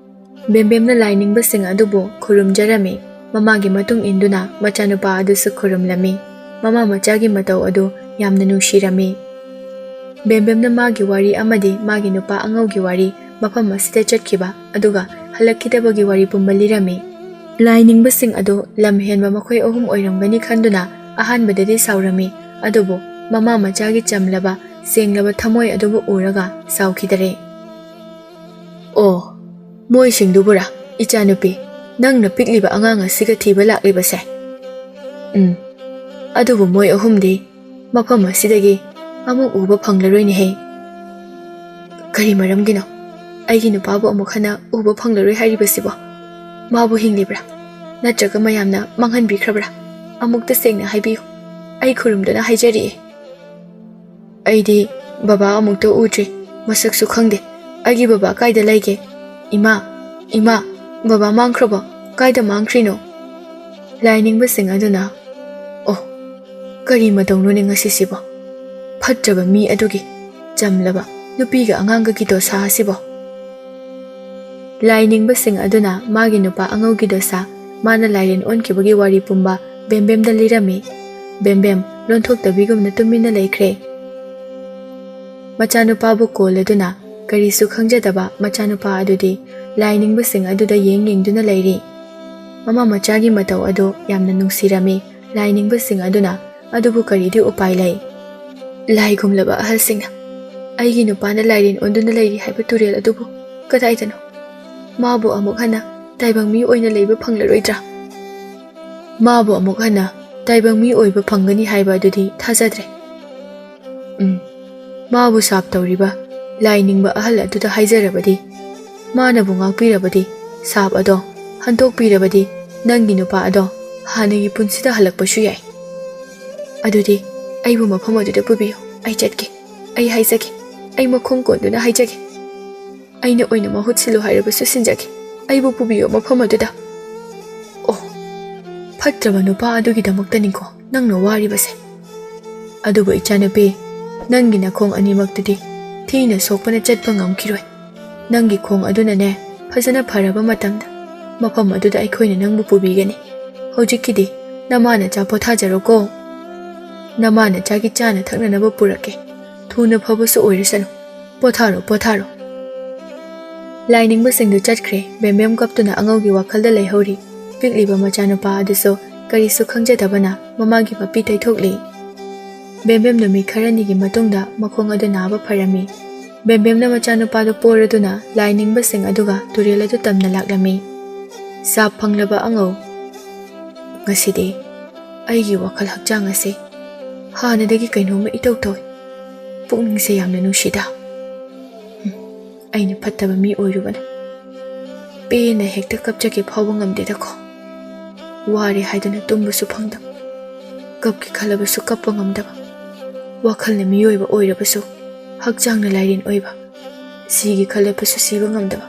ꯕꯦꯝꯕꯦꯝꯅ ꯂꯥꯏ ꯅꯤꯡꯕꯁꯤꯡ ꯑꯗꯨꯕꯨ ꯈꯨꯔꯨꯝꯖꯔꯝꯃꯤ꯫ ꯃꯃꯥꯒꯤ ꯃꯇꯨꯡ ꯏꯟꯗꯨꯅ ꯃꯆꯥꯅꯨꯄꯥ ꯑꯗꯨꯁꯨ ꯈꯨꯔꯨꯝꯂꯝꯃꯤ꯫ ꯃꯃꯥ ꯃꯆꯥꯒꯤ ꯃꯇꯧ ꯑꯗꯨ ꯌꯥꯝꯅ ꯅꯨꯡꯁꯤꯔꯝꯃꯤ꯫ ꯕꯦꯝꯕꯦꯝꯅ ꯃꯥꯒꯤ ꯋꯥꯔꯤ ꯑꯃꯗꯤ ꯃꯥꯒꯤ ꯅꯨꯄꯥ ꯑꯉꯧꯒꯤ ꯋꯥꯔꯤ, ꯃꯐꯝ ꯑꯁꯤꯗ ꯆꯠꯈꯤꯕ ꯑꯗꯨꯒ ꯍꯜꯂꯛꯈꯤꯗꯕꯒꯤ ꯋꯥꯔꯤ ꯄꯨꯝꯕ ꯂꯤꯔꯝꯃꯤ꯫ ꯂꯥꯏ ꯅꯤꯡꯕꯁꯤꯡ ꯑꯗꯨ ꯂꯝ ꯍꯦꯟꯕ ꯃꯈꯣꯏ ꯑꯍꯨꯝ ꯑꯣꯏꯔꯝꯒꯅꯤ ꯈꯟꯗꯨꯅ ꯑꯍꯥꯟꯕꯗꯗꯤ ꯁꯥꯎꯔꯝꯃꯤ, ꯑꯗꯨꯕꯨ ꯃꯃꯥ ꯃꯆꯥꯒꯤ ꯆꯝꯂꯕ, ꯁꯦꯡꯂꯕ ꯊꯃꯣꯏ ꯑꯗꯨꯕꯨ ꯎꯔꯒ ꯁꯥꯎꯈꯤꯗꯔꯦ꯫ "ꯑꯣ, ꯃꯣꯏꯁꯤꯡꯗꯨꯕꯨꯔꯥ, ꯏꯆꯥꯅꯨꯄꯤ, ꯅꯪꯅ ꯄꯤꯛꯂꯤꯕ ꯑꯉꯥꯡ ꯑꯁꯤꯒ ꯊꯤꯕ ꯂꯥꯛꯂꯤꯕꯁꯦ?" "ꯎꯝ, ꯑꯗꯨꯕꯨ ꯃꯣꯏ ꯑꯍꯨꯝꯗꯤ ꯃꯐꯝ ꯑꯁꯤꯗꯒꯤ ꯑꯃꯨꯛ ꯎꯕ ꯐꯪꯂꯔꯣꯏꯅꯦꯍꯦ꯫" "ꯀꯔꯤ ꯃꯔꯝꯒꯤꯅꯣ ꯑꯩꯒꯤ ꯅꯨꯄꯥꯕꯨ ꯑꯃꯨꯛ ꯍꯟꯅ ꯎꯕ ꯐꯪꯂꯔꯣꯏ ꯍꯥꯏꯔꯤꯕꯁꯤꯕꯣ? ꯃꯥꯕꯨ ꯍꯤꯡꯂꯤꯕ꯭ꯔꯥ? ꯅꯠꯇ꯭ꯔꯒ ꯃꯌꯥꯝꯅ ꯃꯥꯡꯍꯟꯕꯤꯈ꯭ꯔꯕ꯭ꯔꯥ? ꯑꯃꯨꯛꯇ ꯁꯦꯡꯅ ꯍꯥꯏꯕꯤꯌꯨ꯫ ꯑꯩ ꯈꯨꯔꯨꯝꯗꯨꯅ ꯍꯥꯏꯖꯔꯤꯑꯦ꯫" "ꯑꯩꯗꯤ ꯕꯕꯥ ꯑꯃꯨꯛꯇ ꯎꯗ꯭ꯔꯤ, ꯃꯁꯛꯁꯨ ꯈꯪꯗꯦ꯫ ꯑꯩꯒꯤ ꯕꯕꯥ ꯀꯥꯏꯗ ꯂꯩꯒꯦ? ꯏꯃꯥ, ꯏꯃꯥ, ꯕꯕꯥ ꯃꯥꯡꯈ꯭ꯔꯕꯣ? ꯀꯥꯏꯗ ꯃꯥꯡꯈ꯭ꯔꯤꯅꯣ?" ꯂꯥꯏꯅꯤꯡꯕꯁꯤꯡ ꯑꯗꯨꯅ, "ꯑꯣ, ꯀꯔꯤ ꯃꯇꯧꯅꯣꯅꯦ ꯉꯁꯤꯁꯤꯕꯣ? ꯐꯠꯇ꯭ꯔꯕ ꯃꯤ ꯑꯗꯨꯒꯤ ꯆꯝꯂꯕ ꯅꯨꯄꯤꯒ ꯑꯉꯥꯡꯒꯒꯤ ꯗꯣꯁꯥ ꯑꯁꯤꯕꯣ?" ꯂꯥꯏꯅꯤꯡꯕꯁꯤꯡ ꯑꯗꯨꯅ ꯃꯥꯒꯤ ꯅꯨꯄꯥ ꯑꯉꯧꯒꯤ ꯗꯣꯁꯥ, ꯃꯥꯅ ꯂꯥꯏꯔꯦꯟ ꯑꯣꯟꯈꯤꯕꯒꯤ ꯋꯥꯔꯤ ꯄꯨꯝꯕ ꯕꯦꯝꯕꯦꯝꯗ ꯂꯤꯔꯝꯃꯤ꯫ ꯕꯦꯝꯕꯦꯝ ꯂꯣꯟꯊꯣꯛꯇꯕꯤꯒꯨꯝꯅ ꯇꯨꯃꯤꯟꯅ ꯂꯩꯈ꯭ꯔꯦ꯫ ꯃꯆꯥꯅꯨꯄꯥꯕꯨ ꯀꯣꯜꯂꯗꯨꯅ ꯀꯔꯤꯁꯨ ꯈꯪꯖꯗꯕ ꯃꯆꯥꯅꯨꯄꯥ ꯑꯗꯨꯗꯤ ꯂꯥꯏꯅꯤꯡꯕꯁꯤꯡ ꯑꯗꯨꯗ ꯌꯦꯡ ꯌꯦꯡꯗꯨꯅ ꯂꯩꯔꯤ꯫ ꯃꯃꯥ ꯃꯆꯥꯒꯤ ꯃꯇꯧ ꯑꯗꯨ ꯌꯥꯝꯅ ꯅꯨꯡꯁꯤꯔꯝꯃꯤ ꯂꯥꯏꯅꯤꯡꯕꯁꯤꯡ ꯑꯗꯨꯅ꯫ ꯑꯗꯨꯕꯨ ꯀꯔꯤꯗꯤ ꯎꯄꯥꯏ ꯂꯩ? ꯂꯥꯏꯒꯨꯝꯂꯕ ꯑꯍꯜꯁꯤꯡꯅ ꯑꯩꯒꯤ ꯅꯨꯄꯥꯅ ꯂꯥꯏꯔꯦꯟ ꯑꯣꯟꯗꯨꯅ ꯂꯩꯔꯤ ꯍꯥꯏꯕ ꯇꯨꯔꯦꯜ ꯑꯗꯨꯕꯨ ꯀꯗꯥꯏꯗꯅꯣ? ꯃꯥꯕꯨ ꯑꯃꯨꯛ ꯍꯟꯅ ꯇꯥꯏꯕꯪ ꯃꯤ ꯑꯣꯏꯅ ꯂꯩꯕ ꯐꯪꯂꯔꯣꯏꯗ꯭ꯔꯥ? ꯃꯥꯕꯨ ꯑꯃꯨꯛ ꯍꯟꯅ ꯇꯥꯏꯕꯪ ꯃꯤ ꯑꯣꯏꯕ ꯐꯪꯒꯅꯤ ꯍꯥꯏꯕ ꯑꯗꯨꯗꯤ ꯊꯥꯖꯗ꯭ꯔꯦ꯫ ꯎꯝ, ꯃꯥꯕꯨ ꯁꯥꯞ ꯇꯧꯔꯤꯕ ꯂꯥꯏ ꯅꯤꯡꯕ ꯑꯍꯜ ꯑꯗꯨꯗ ꯍꯥꯏꯖꯔꯕꯗꯤ, ꯃꯥꯅꯕꯨ ꯉꯥꯛꯄꯤꯔꯕꯗꯤ, ꯁꯥꯞ ꯑꯗꯣ ꯍꯟꯗꯣꯛꯄꯤꯔꯕꯗꯤ, ꯅꯪꯒꯤ ꯅꯨꯄꯥ ꯑꯗꯣ ꯍꯥꯟꯅꯒꯤ ꯄꯨꯟꯁꯤꯗ ꯍꯜꯂꯛꯄꯁꯨ ꯌꯥꯏ꯫ ꯑꯗꯨꯗꯤ ꯑꯩꯕꯨ ꯃꯐꯝ ꯑꯗꯨꯗ ꯄꯨꯕꯤꯌꯨ, ꯑꯩ ꯆꯠꯀꯦ, ꯑꯩ ꯍꯥꯏꯖꯒꯦ, ꯑꯩ ꯃꯈꯣꯡ ꯀꯣꯟꯗꯨꯅ ꯍꯥꯏꯖꯒꯦ꯫ ꯑꯩꯅ ꯑꯣꯏꯅ ꯃꯍꯨꯠ ꯁꯤꯜꯂꯨ ꯍꯥꯏꯔꯕꯁꯨ ꯁꯤꯟꯖꯒꯦ꯫ ꯑꯩꯕꯨ ꯄꯨꯕꯤꯌꯣ ꯃꯐꯝ ꯑꯗꯨꯗ꯫ ꯑꯣ, ꯐꯠꯇ꯭ꯔꯕ ꯅꯨꯄꯥ ꯑꯗꯨꯒꯤꯗꯃꯛꯇꯅꯤꯀꯣ ꯅꯪꯅ ꯋꯥꯔꯤꯕꯁꯦ꯫ ꯑꯗꯨꯕꯨ ꯏꯆꯥꯅꯨꯄꯤ, ꯅꯪꯒꯤ ꯅꯈꯣꯡ ꯑꯅꯤꯃꯛꯇꯨꯗꯤ ꯊꯤꯅ ꯁꯣꯛꯄꯅ ꯆꯠꯄ ꯉꯝꯈꯤꯔꯣꯏ꯫ ꯅꯪꯒꯤ ꯈꯣꯡ ꯑꯗꯨꯅꯅꯦ, ꯐꯖꯅ ꯐꯔꯕ ꯃꯇꯝꯗ ꯃꯐꯝ ꯑꯗꯨꯗ ꯑꯩꯈꯣꯏꯅ ꯅꯪꯕꯨ ꯄꯨꯕꯤꯒꯅꯤ꯫ ꯍꯧꯖꯤꯛꯀꯤꯗꯤ ꯅꯃꯥ ꯅꯆꯥ ꯄꯣꯊꯥꯖꯔꯣꯀꯣ꯫ ꯅꯃꯥ ꯅꯆꯥꯒꯤ ꯆꯥꯅ ꯊꯛꯅꯅꯕ ꯄꯨꯔꯛꯀꯦ꯫ ꯊꯨꯅ ꯐꯕꯁꯨ ꯑꯣꯏꯔꯁꯅꯨ꯫ ꯄꯣꯊꯥꯔꯣ, ꯄꯣꯊꯥꯔꯣ꯫ ꯂꯥꯏꯅꯤꯡꯕꯁꯤꯡꯗꯨ ꯆꯠꯈ꯭ꯔꯦ꯫ ꯕꯦꯝꯕꯦꯝ ꯀꯞꯇꯨꯅ ꯑꯉꯧꯒꯤ ꯋꯥꯈꯜꯗ ꯂꯩꯍꯧꯔꯤ꯫ ꯄꯤꯛꯂꯤꯕ ꯃꯆꯥꯅꯨꯄꯥ ꯑꯗꯨꯁꯨ ꯀꯔꯤꯁꯨ ꯈꯪꯖꯗꯕꯅ ꯃꯃꯥꯒꯤ ꯃꯄꯤ ꯇꯩꯊꯣꯛꯂꯤ꯫ ꯕꯦꯝꯕꯦꯝ ꯅꯨꯃꯤꯠ ꯈꯔꯅꯤꯒꯤ ꯃꯇꯨꯡꯗ ꯃꯈꯣꯡ ꯑꯗꯨ ꯅꯥꯕ ꯐꯔꯝꯃꯤ꯫ ꯕꯦꯝꯕꯦꯝꯅ ꯃꯆꯥꯅꯨꯄꯥꯗꯨ ꯄꯣꯔꯗꯨꯅ ꯂꯥꯏꯅꯤꯡꯕꯁꯤꯡ ꯑꯗꯨꯒ ꯇꯨꯔꯦꯜ ꯑꯗꯨ ꯇꯝꯅ ꯂꯥꯛꯂꯝꯃꯤ꯫ ꯁꯥꯞ ꯐꯪꯂꯕ ꯑꯉꯧ, ꯉꯁꯤꯗꯤ ꯑꯩꯒꯤ ꯋꯥꯈꯜ ꯍꯛꯆꯥꯡ ꯑꯁꯤ ꯍꯥꯟꯅꯗꯒꯤ ꯀꯩꯅꯣꯝꯃ ꯏꯇꯧ ꯇꯧꯏ꯫ ꯄꯨꯛꯅꯤꯡꯁꯦ ꯌꯥꯝꯅ ꯅꯨꯡꯁꯤꯗ꯫ ꯍꯨꯝ, ꯑꯩꯅ ꯐꯠꯇꯕ ꯃꯤ ꯑꯣꯏꯔꯨꯕꯅ꯫ ꯄꯦꯟꯅ ꯍꯦꯛꯇ ꯀꯞꯆꯒꯦ ꯐꯥꯎꯕ ꯉꯝꯗꯦꯗꯀꯣ꯫ ꯋꯥꯔꯦ ꯍꯥꯏꯗꯨꯅ ꯇꯨꯝꯕꯁꯨ ꯐꯪꯗꯕ, ꯀꯞꯀꯦ ꯈꯜꯂꯕꯁꯨ ꯀꯞꯄ ꯉꯝꯗꯕ꯫ ꯋꯥꯈꯜꯅ ꯃꯤꯑꯣꯏꯕ ꯑꯣꯏꯔꯕꯁꯨ ꯍꯛꯆꯥꯡꯅ ꯂꯥꯏꯔꯦꯟ ꯑꯣꯏꯕ, ꯁꯤꯒꯦ ꯈꯜꯂꯕꯁꯨ ꯁꯤꯕ ꯉꯝꯗꯕ꯫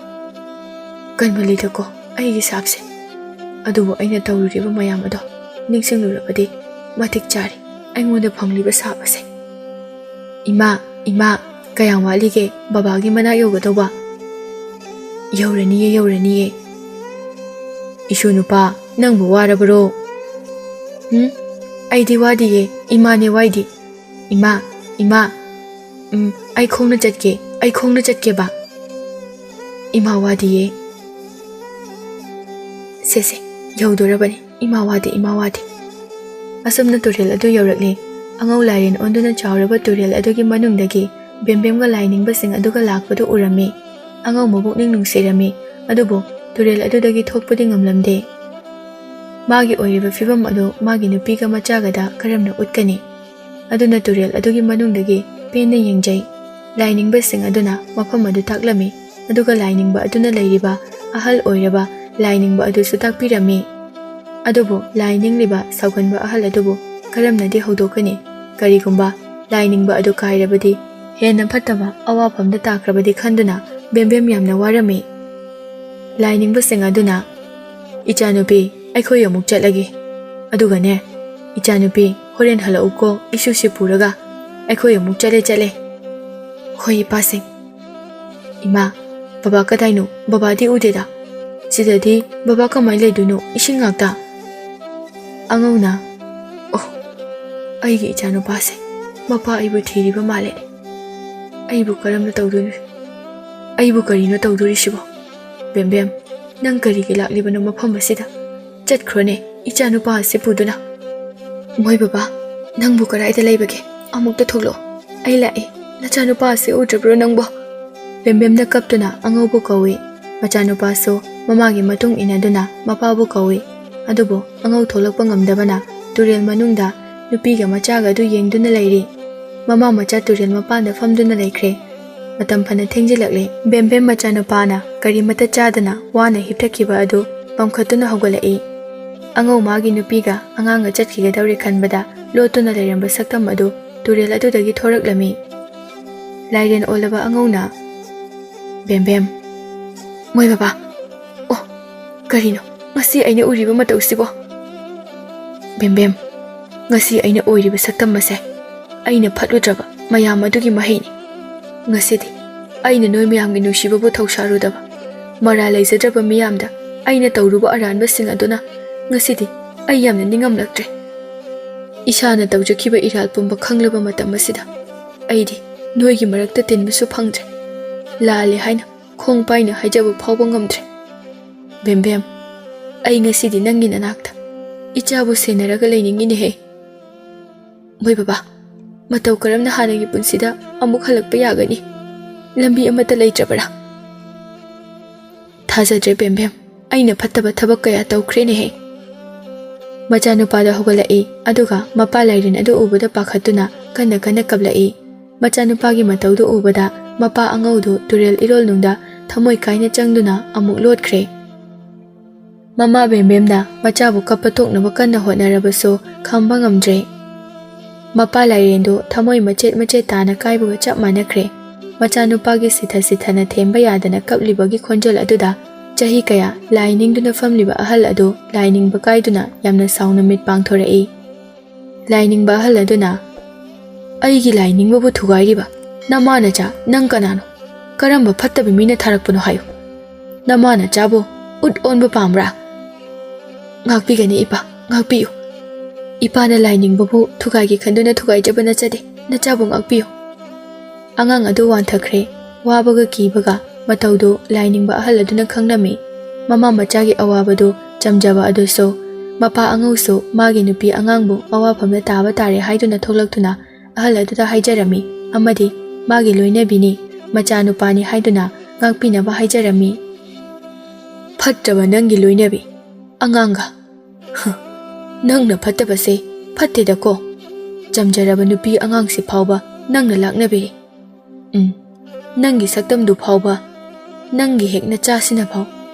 ꯀꯟꯃꯜꯂꯤꯗꯀꯣ ꯑꯩꯒꯤ ꯁꯥꯞꯁꯦ꯫ ꯑꯗꯨꯕꯨ ꯑꯩꯅ ꯇꯧꯔꯨꯔꯤꯕ ꯃꯌꯥꯝ ꯑꯗꯣ ꯅꯤꯡꯁꯤꯡꯂꯨꯔꯕꯗꯤ ꯃꯇꯤꯛ ꯆꯥꯔꯦ ꯑꯩꯉꯣꯟꯗ ꯐꯪꯂꯤꯕ ꯁꯥꯞ ꯑꯁꯦ꯫ ꯏꯃꯥ, ꯏꯃꯥ, ꯀꯌꯥꯝ ꯋꯥꯠꯂꯤꯒꯦ ꯕꯕꯥꯒꯤ ꯃꯅꯥꯛ ꯌꯧꯒꯗꯧꯕ? ꯌꯧꯔꯅꯤꯌꯦ, ꯌꯧꯔꯅꯤꯌꯦ꯫ ꯏꯁꯨ ꯅꯨꯄꯥ, ꯅꯪꯕꯨ ꯋꯥꯔꯕꯔꯣ? ꯎꯝ, ꯑꯩꯗꯤ ꯋꯥꯗꯤꯌꯦ, ꯏꯃꯥꯅꯦ ꯋꯥꯏꯗꯤ꯫ ꯏꯃꯥ, ꯏꯃꯥ, ꯎꯝ, ꯑꯩ ꯈꯣꯡꯅ ꯆꯠꯀꯦ, ꯑꯩ ꯈꯣꯡꯅ ꯆꯠꯀꯦꯕ꯫ ꯏꯃꯥ ꯋꯥꯗꯤꯌꯦ꯫ ꯁꯦ, ꯁꯦ, ꯌꯧꯗꯣꯔꯕꯅꯤ꯫ ꯏꯃꯥ ꯋꯥꯗꯤ, ꯏꯃꯥ ꯋꯥꯗꯤ꯫ ꯑꯁꯨꯝꯅ ꯇꯨꯔꯦꯜ ꯑꯗꯨ ꯌꯧꯔꯛꯂꯦ꯫ ꯑꯉꯧ ꯂꯥꯏꯔꯦꯟ ꯑꯣꯟꯗꯨꯅ ꯆꯥꯎꯔꯕ ꯇꯨꯔꯦꯜ ꯑꯗꯨꯒꯤ ꯃꯅꯨꯡꯗꯒꯤ ꯕꯦꯝꯕꯦꯝꯒ ꯂꯥꯏꯅꯤꯡꯕꯁꯤꯡ ꯑꯗꯨꯒ ꯂꯥꯛꯄꯗꯨ ꯎꯔꯝꯃꯤ꯫ ꯑꯉꯧ ꯃꯕꯨꯛꯅꯤꯡ ꯅꯨꯡꯁꯤꯔꯝꯃꯤ꯫ ꯑꯗꯨꯕꯨ ꯇꯨꯔꯦꯜ ꯑꯗꯨꯗꯒꯤ ꯊꯣꯛꯄꯗꯤ ꯉꯝꯂꯝꯗꯦ꯫ ꯃꯥꯒꯤ ꯑꯣꯏꯔꯤꯕ ꯐꯤꯕꯝ ꯑꯗꯨ ꯃꯥꯒꯤ ꯅꯨꯄꯤꯒ ꯃꯆꯥꯒꯗ ꯀꯔꯝꯅ ꯎꯠꯀꯅꯤ? ꯑꯗꯨꯅ ꯇꯨꯔꯦꯜ ꯑꯗꯨꯒꯤ ꯃꯅꯨꯡꯗꯒꯤ ꯄꯦꯟꯅ ꯌꯦꯡꯖꯩ꯫ ꯂꯥꯏꯅꯤꯡꯕꯁꯤꯡ ꯑꯗꯨꯅ ꯃꯐꯝ ꯑꯗꯨ ꯇꯥꯛꯂꯝꯃꯤ꯫ ꯑꯗꯨꯒ ꯂꯥꯏꯅꯤꯡꯕ ꯑꯗꯨꯅ ꯂꯩꯔꯤꯕ ꯑꯍꯜ ꯑꯣꯏꯔꯕ ꯂꯥꯏꯅꯤꯡꯕ ꯑꯗꯨꯁꯨ ꯇꯥꯛꯄꯤꯔꯝꯃꯤ꯫ ꯑꯗꯨꯕꯨ ꯂꯥꯏ ꯅꯤꯡꯂꯤꯕ ꯁꯥꯎꯒꯟꯕ ꯑꯍꯜ ꯑꯗꯨꯕꯨ ꯀꯔꯝꯅꯗꯤ ꯍꯧꯗꯣꯛꯀꯅꯤ? ꯀꯔꯤꯒꯨꯝꯕ ꯂꯥꯏꯅꯤꯡꯕ ꯑꯗꯨ ꯀꯥꯏꯔꯕꯗꯤ, ꯍꯦꯟꯅ ꯐꯠꯇꯕ ꯑꯋꯥꯐꯝꯗ ꯇꯥꯈ꯭ꯔꯕꯗꯤ ꯈꯟꯗꯨꯅ ꯕꯦꯝꯕꯦꯝ ꯌꯥꯝꯅ ꯋꯥꯔꯝꯃꯤ꯫ ꯂꯥꯏꯅꯤꯡꯕꯁꯤꯡ ꯑꯗꯨꯅ, "ꯏꯆꯥꯅꯨꯄꯤ, ꯑꯩꯈꯣꯏ ꯑꯃꯨꯛ ꯆꯠꯂꯒꯦ꯫ ꯑꯗꯨꯒꯅꯦ, ꯏꯆꯥꯅꯨꯄꯤ, ꯍꯣꯔꯦꯟ ꯍꯜꯂꯛꯎꯀꯣ, ꯏꯁꯨꯁꯤ ꯄꯨꯔꯒ꯫ ꯑꯩꯈꯣꯏ ꯑꯃꯨꯛ ꯆꯠꯂꯦ, ꯆꯠꯂꯦ꯫" "ꯍꯣꯏ, ꯏꯄꯥꯁꯤꯡ꯫" "ꯏꯃꯥ, ꯕꯕꯥ ꯀꯗꯥꯏꯅꯣ? ꯕꯕꯥꯗꯤ ꯎꯗꯦꯗ꯫ ꯁꯤꯗꯗꯤ ꯕꯕꯥ ꯀꯃꯥꯏꯅ ꯂꯩꯗꯣꯏꯅꯣ? ꯏꯁꯤꯡ ꯉꯥꯛꯇ꯫" ꯑꯉꯧꯅ, "ꯑꯣ, ꯑꯩꯒꯤ ꯏꯆꯥꯅꯨꯄꯥꯁꯦ, ꯃꯄꯥ ꯑꯩꯕꯨ ꯊꯤꯔꯤꯕ ꯃꯥꯜꯂꯦ꯫ ꯑꯩꯕꯨ ꯀꯔꯝꯅ ꯇꯧꯗꯣꯏꯅꯣ? ꯑꯩꯕꯨ ꯀꯔꯤꯅꯣ ꯇꯧꯗꯣꯔꯤꯁꯤꯕꯣ? ꯕꯦꯝꯕꯦꯝ, ꯅꯪ ꯀꯔꯤꯒꯤ ꯂꯥꯛꯂꯤꯕꯅꯣ ꯃꯐꯝ ꯑꯁꯤꯗ? ꯆꯠꯈ꯭ꯔꯣꯅꯦ, ꯏꯆꯥꯅꯨꯄꯥ ꯑꯁꯤ ꯄꯨꯗꯨꯅ꯫" "ꯃꯣꯏ ꯕꯕꯥ, ꯅꯪꯕꯨ ꯀꯗꯥꯏꯗ ꯂꯩꯕꯒꯦ? ꯑꯃꯨꯛꯇ ꯊꯣꯛꯂꯛꯑꯣ꯫ ꯑꯩ ꯂꯥꯛꯑꯦ꯫ ꯅꯆꯥꯅꯨꯄꯥ ꯑꯁꯤ ꯎꯗ꯭ꯔꯕ꯭ꯔꯣ ꯅꯪꯕꯣ?" ꯕꯦꯝꯕꯦꯝꯅ ꯀꯞꯇꯨꯅ ꯑꯉꯧꯕꯨ ꯀꯧꯏ꯫ ꯃꯆꯥꯅꯨꯄꯥꯁꯨ ꯃꯃꯥꯒꯤ ꯃꯇꯨꯡ ꯏꯟꯅꯗꯨꯅ ꯃꯄꯥꯕꯨ ꯀꯧꯏ꯫ ꯑꯗꯨꯕꯨ ꯑꯉꯧ ꯊꯣꯛꯂꯛꯄ ꯉꯝꯗꯕꯅ ꯇꯨꯔꯦꯜ ꯃꯅꯨꯡꯗ ꯅꯨꯄꯤꯒ ꯃꯆꯥꯒ ꯑꯗꯨ ꯌꯦꯡꯗꯨꯅ ꯂꯩꯔꯤ꯫ ꯃꯃꯥ ꯃꯆꯥ ꯇꯨꯔꯦꯜ ꯃꯄꯥꯟꯗ ꯐꯝꯗꯨꯅ ꯂꯩꯈ꯭ꯔꯦ꯫ ꯃꯇꯝ ꯐꯅ ꯊꯦꯡꯖꯤꯜꯂꯛꯂꯦ꯫ ꯕꯦꯝꯕꯦꯝ ꯃꯆꯥꯅꯨꯄꯥꯅ ꯀꯔꯤꯃꯠꯇ ꯆꯥꯗꯅ ꯋꯥꯅ ꯍꯤꯞꯊꯈꯤꯕ ꯑꯗꯨ ꯄꯝꯈꯠꯇꯨꯅ ꯍꯧꯒꯠꯂꯛꯏ꯫ ꯑꯉꯧ ꯃꯥꯒꯤ ꯅꯨꯄꯤꯒ ꯑꯉꯥꯡꯒ ꯆꯠꯈꯤꯒꯗꯧꯔꯦ ꯈꯟꯕꯗ ꯂꯣꯠꯇꯨꯅ ꯂꯩꯔꯝꯕ ꯁꯛꯇꯝ ꯑꯗꯨ ꯇꯨꯔꯦꯜ ꯑꯗꯨꯗꯒꯤ ꯊꯣꯔꯛꯂꯝꯃꯤ꯫ ꯂꯥꯏꯔꯦꯟ ꯑꯣꯜꯂꯕ ꯑꯉꯧꯅ, "ꯕꯦꯝꯕꯦꯝ, ꯃꯣꯏ ꯕꯕꯥ, ꯑꯣ, ꯀꯔꯤꯅꯣ ꯉꯁꯤ ꯑꯩꯅ ꯎꯔꯤꯕ ꯃꯇꯧꯁꯤꯕꯣ? ꯕꯦꯝꯕꯦꯝ, ꯉꯁꯤ ꯑꯩꯅ ꯑꯣꯏꯔꯤꯕ ꯁꯛꯇꯝ ꯑꯁꯦ ꯑꯩꯅ ꯐꯠꯂꯨꯗ꯭ꯔꯕ ꯃꯌꯥꯝ ꯑꯗꯨꯒꯤ ꯃꯍꯩꯅꯤ꯫ ꯉꯁꯤꯗꯤ ꯑꯩꯅ ꯅꯣꯏ ꯃꯌꯥꯝꯒꯤ ꯅꯨꯡꯁꯤꯕꯕꯨ ꯊꯧꯁꯥꯔꯨꯗꯕ, ꯃꯔꯥ ꯂꯩꯖꯗ꯭ꯔꯕ ꯃꯤꯌꯥꯝꯗ ꯑꯩꯅ ꯇꯧꯔꯨꯕ ꯑꯔꯥꯟꯕꯁꯤꯡ ꯑꯗꯨꯅ ꯉꯁꯤꯗꯤ ꯑꯩ ꯌꯥꯝꯅ ꯅꯤꯡꯉꯝꯂꯛꯇ꯭ꯔꯦ꯫ ꯏꯁꯥꯅ ꯇꯧꯖꯈꯤꯕ ꯏꯔꯥꯜ ꯄꯨꯝꯕ ꯈꯪꯂꯕ ꯃꯇꯝ ꯑꯁꯤꯗ ꯑꯩꯗꯤ ꯅꯣꯏꯒꯤ ꯃꯔꯛꯇ ꯇꯤꯟꯕꯁꯨ ꯐꯪꯗ꯭ꯔꯦ꯫ ꯂꯥꯜꯂꯦ ꯍꯥꯏꯅ ꯈꯣꯡ ꯄꯥꯏꯅ ꯍꯥꯏꯖꯕ ꯐꯥꯎꯕ ꯉꯝꯗ꯭ꯔꯦ꯫ ꯕꯦꯝꯕꯦꯝ, ꯑꯩ ꯉꯁꯤꯗꯤ ꯅꯪꯒꯤ ꯅꯅꯥꯛꯇ ꯏꯆꯥꯕꯨ ꯁꯦꯟꯅꯔꯒ ꯂꯩꯅꯤꯡꯉꯤꯅꯦꯍꯦ꯫ ꯃꯣꯏ ꯕꯕꯥ, ꯃꯇꯧ ꯀꯔꯝꯅ ꯍꯥꯟꯅꯒꯤ ꯄꯨꯟꯁꯤꯗ ꯑꯃꯨꯛ ꯍꯜꯂꯛꯄ ꯌꯥꯒꯅꯤ? ꯂꯝꯕꯤ ꯑꯃꯠꯇ ꯂꯩꯇ꯭ꯔꯕꯔꯥ? ꯊꯥꯖꯗ꯭ꯔꯦ ꯕꯦꯝꯕꯦꯝ, ꯑꯩꯅ ꯐꯠꯇꯕ ꯊꯕꯛ ꯀꯌꯥ ꯇꯧꯈ꯭ꯔꯦꯅꯦꯍꯦ꯫" ꯃꯆꯥꯅꯨꯄꯥꯗꯣ ꯍꯧꯒꯠꯂꯛꯏ, ꯑꯗꯨꯒ ꯃꯄꯥ ꯂꯥꯏꯔꯦꯟ ꯑꯗꯨ ꯎꯕꯗ ꯄꯥꯈꯠꯇꯨꯅ ꯀꯟꯅ ꯀꯟꯅ ꯀꯞꯂꯛꯏ꯫ ꯃꯆꯥꯅꯨꯄꯥꯒꯤ ꯃꯇꯧꯗꯨ ꯎꯕꯗ ꯃꯄꯥ ꯑꯉꯧꯗꯨ ꯇꯨꯔꯦꯜ ꯏꯔꯣꯜꯅꯨꯡꯗ ꯊꯃꯣꯏ ꯀꯥꯏꯅ ꯆꯪꯗꯨꯅ ꯑꯃꯨꯛ ꯂꯣꯠꯈ꯭ꯔꯦ꯫ ꯃꯃꯥ ꯕꯦꯝꯕꯦꯝꯅ ꯃꯆꯥꯕꯨ ꯀꯞꯄ ꯇꯣꯛꯅꯕ ꯀꯟꯅ ꯍꯣꯠꯅꯔꯕꯁꯨ ꯈꯝꯕ ꯉꯝꯗ꯭ꯔꯦ꯫ ꯃꯄꯥ ꯂꯥꯏꯔꯦꯟꯗꯨ ꯊꯃꯣꯏ ꯃꯆꯦꯠ ꯃꯆꯦꯠ ꯇꯥꯅ ꯀꯥꯏꯕꯒ ꯆꯞ ꯃꯥꯟꯅꯈ꯭ꯔꯦ꯫ ꯃꯆꯥꯅꯨꯄꯥꯒꯤ ꯁꯤꯊ ꯁꯤꯊꯅ ꯊꯦꯝꯕ ꯌꯥꯗꯅ ꯀꯞꯂꯤꯕꯒꯤ ꯈꯣꯟꯖꯦꯜ ꯑꯗꯨꯗ ꯆꯍꯤ ꯀꯌꯥ ꯂꯥꯏ ꯅꯤꯡꯗꯨꯅ ꯐꯝꯂꯤꯕ ꯑꯍꯜ ꯑꯗꯨ ꯂꯥꯏ ꯅꯤꯡꯕ ꯀꯥꯏꯗꯨꯅ ꯌꯥꯝꯅ ꯁꯥꯎꯅ ꯃꯤꯠ ꯄꯥꯡꯊꯣꯔꯛꯏ꯫ ꯂꯥꯏ ꯅꯤꯡꯕ ꯑꯍꯜ ꯑꯗꯨꯅ, "ꯑꯩꯒꯤ ꯂꯥꯏ ꯅꯤꯡꯕꯕꯨ ꯊꯨꯒꯥꯏꯔꯤꯕ ꯅꯃꯥ ꯅꯆꯥ ꯅꯪ ꯀꯅꯥꯅꯣ? ꯀꯔꯝꯕ ꯐꯠꯇꯕ ꯃꯤꯅ ꯊꯥꯔꯛꯄꯅꯣ ꯍꯥꯏꯌꯨ꯫ ꯅꯃꯥ ꯅꯆꯥꯕꯨ ꯎꯠ ꯑꯣꯟꯕ ꯄꯥꯝꯕ꯭ꯔꯥ?" "ꯉꯥꯛꯄꯤꯒꯅꯤ ꯏꯄꯥ, ꯉꯥꯛꯄꯤꯌꯨ꯫ ꯏꯄꯥꯅ ꯂꯥꯏ ꯅꯤꯡꯕꯕꯨ ꯊꯨꯒꯥꯏꯒꯦ ꯈꯟꯗꯨꯅ ꯊꯨꯒꯥꯏꯖꯕ ꯅꯠꯆꯗꯦ꯫ ꯅꯆꯥꯕꯨ ꯉꯥꯛꯄꯤꯌꯨ꯫" ꯑꯉꯥꯡ ꯑꯗꯨ ꯋꯥꯟꯊꯈ꯭ꯔꯦ꯫ ꯋꯥꯕꯒ ꯀꯤꯕꯒ ꯃꯇꯧꯗꯨ ꯂꯥꯏ ꯅꯤꯡꯕ ꯑꯍꯜ ꯑꯗꯨꯅ ꯈꯪꯂꯝꯃꯤ꯫ ꯃꯃꯥ ꯃꯆꯥꯒꯤ ꯑꯋꯥꯕꯗꯨ ꯆꯝꯖꯕ ꯑꯗꯨꯁꯨ, ꯃꯄꯥ ꯑꯉꯧꯁꯨ ꯃꯥꯒꯤ ꯅꯨꯄꯤ ꯑꯉꯥꯡꯕꯨ ꯑꯋꯥꯐꯝꯗ ꯇꯥꯕ ꯇꯥꯔꯦ ꯍꯥꯏꯗꯨꯅ ꯊꯣꯛꯂꯛꯇꯨꯅ ꯑꯍꯜ ꯑꯗꯨꯗ ꯍꯥꯏꯖꯔꯝꯃꯤ ꯑꯃꯗꯤ ꯃꯥꯒꯤ ꯂꯣꯏꯅꯕꯤꯅꯤ, ꯃꯆꯥꯅꯨꯄꯥꯅꯤ ꯍꯥꯏꯗꯨꯅ ꯉꯥꯛꯄꯤꯅꯕ ꯍꯥꯏꯖꯔꯝꯃꯤ꯫ "ꯐꯠꯇ꯭ꯔꯕ ꯅꯪꯒꯤ ꯂꯣꯏꯅꯕꯤ ꯑꯉꯥꯡꯒ꯫ ꯍ, ꯅꯪꯅ ꯐꯠꯇꯕꯁꯦ ꯐꯠꯇꯦꯗꯀꯣ꯫ ꯆꯝꯖꯔꯕ ꯅꯨꯄꯤ ꯑꯉꯥꯡꯁꯤ ꯐꯥꯎꯕ ꯅꯪꯅ ꯂꯥꯛꯅꯕꯤꯔꯤ꯫ ꯎꯝ, ꯅꯪꯒꯤ ꯁꯛꯇꯝꯗꯨ ꯐꯥꯎꯕ, ꯅꯪꯒꯤ ꯍꯦꯛ ꯅꯆꯥꯁꯤꯅ ꯐꯥꯎ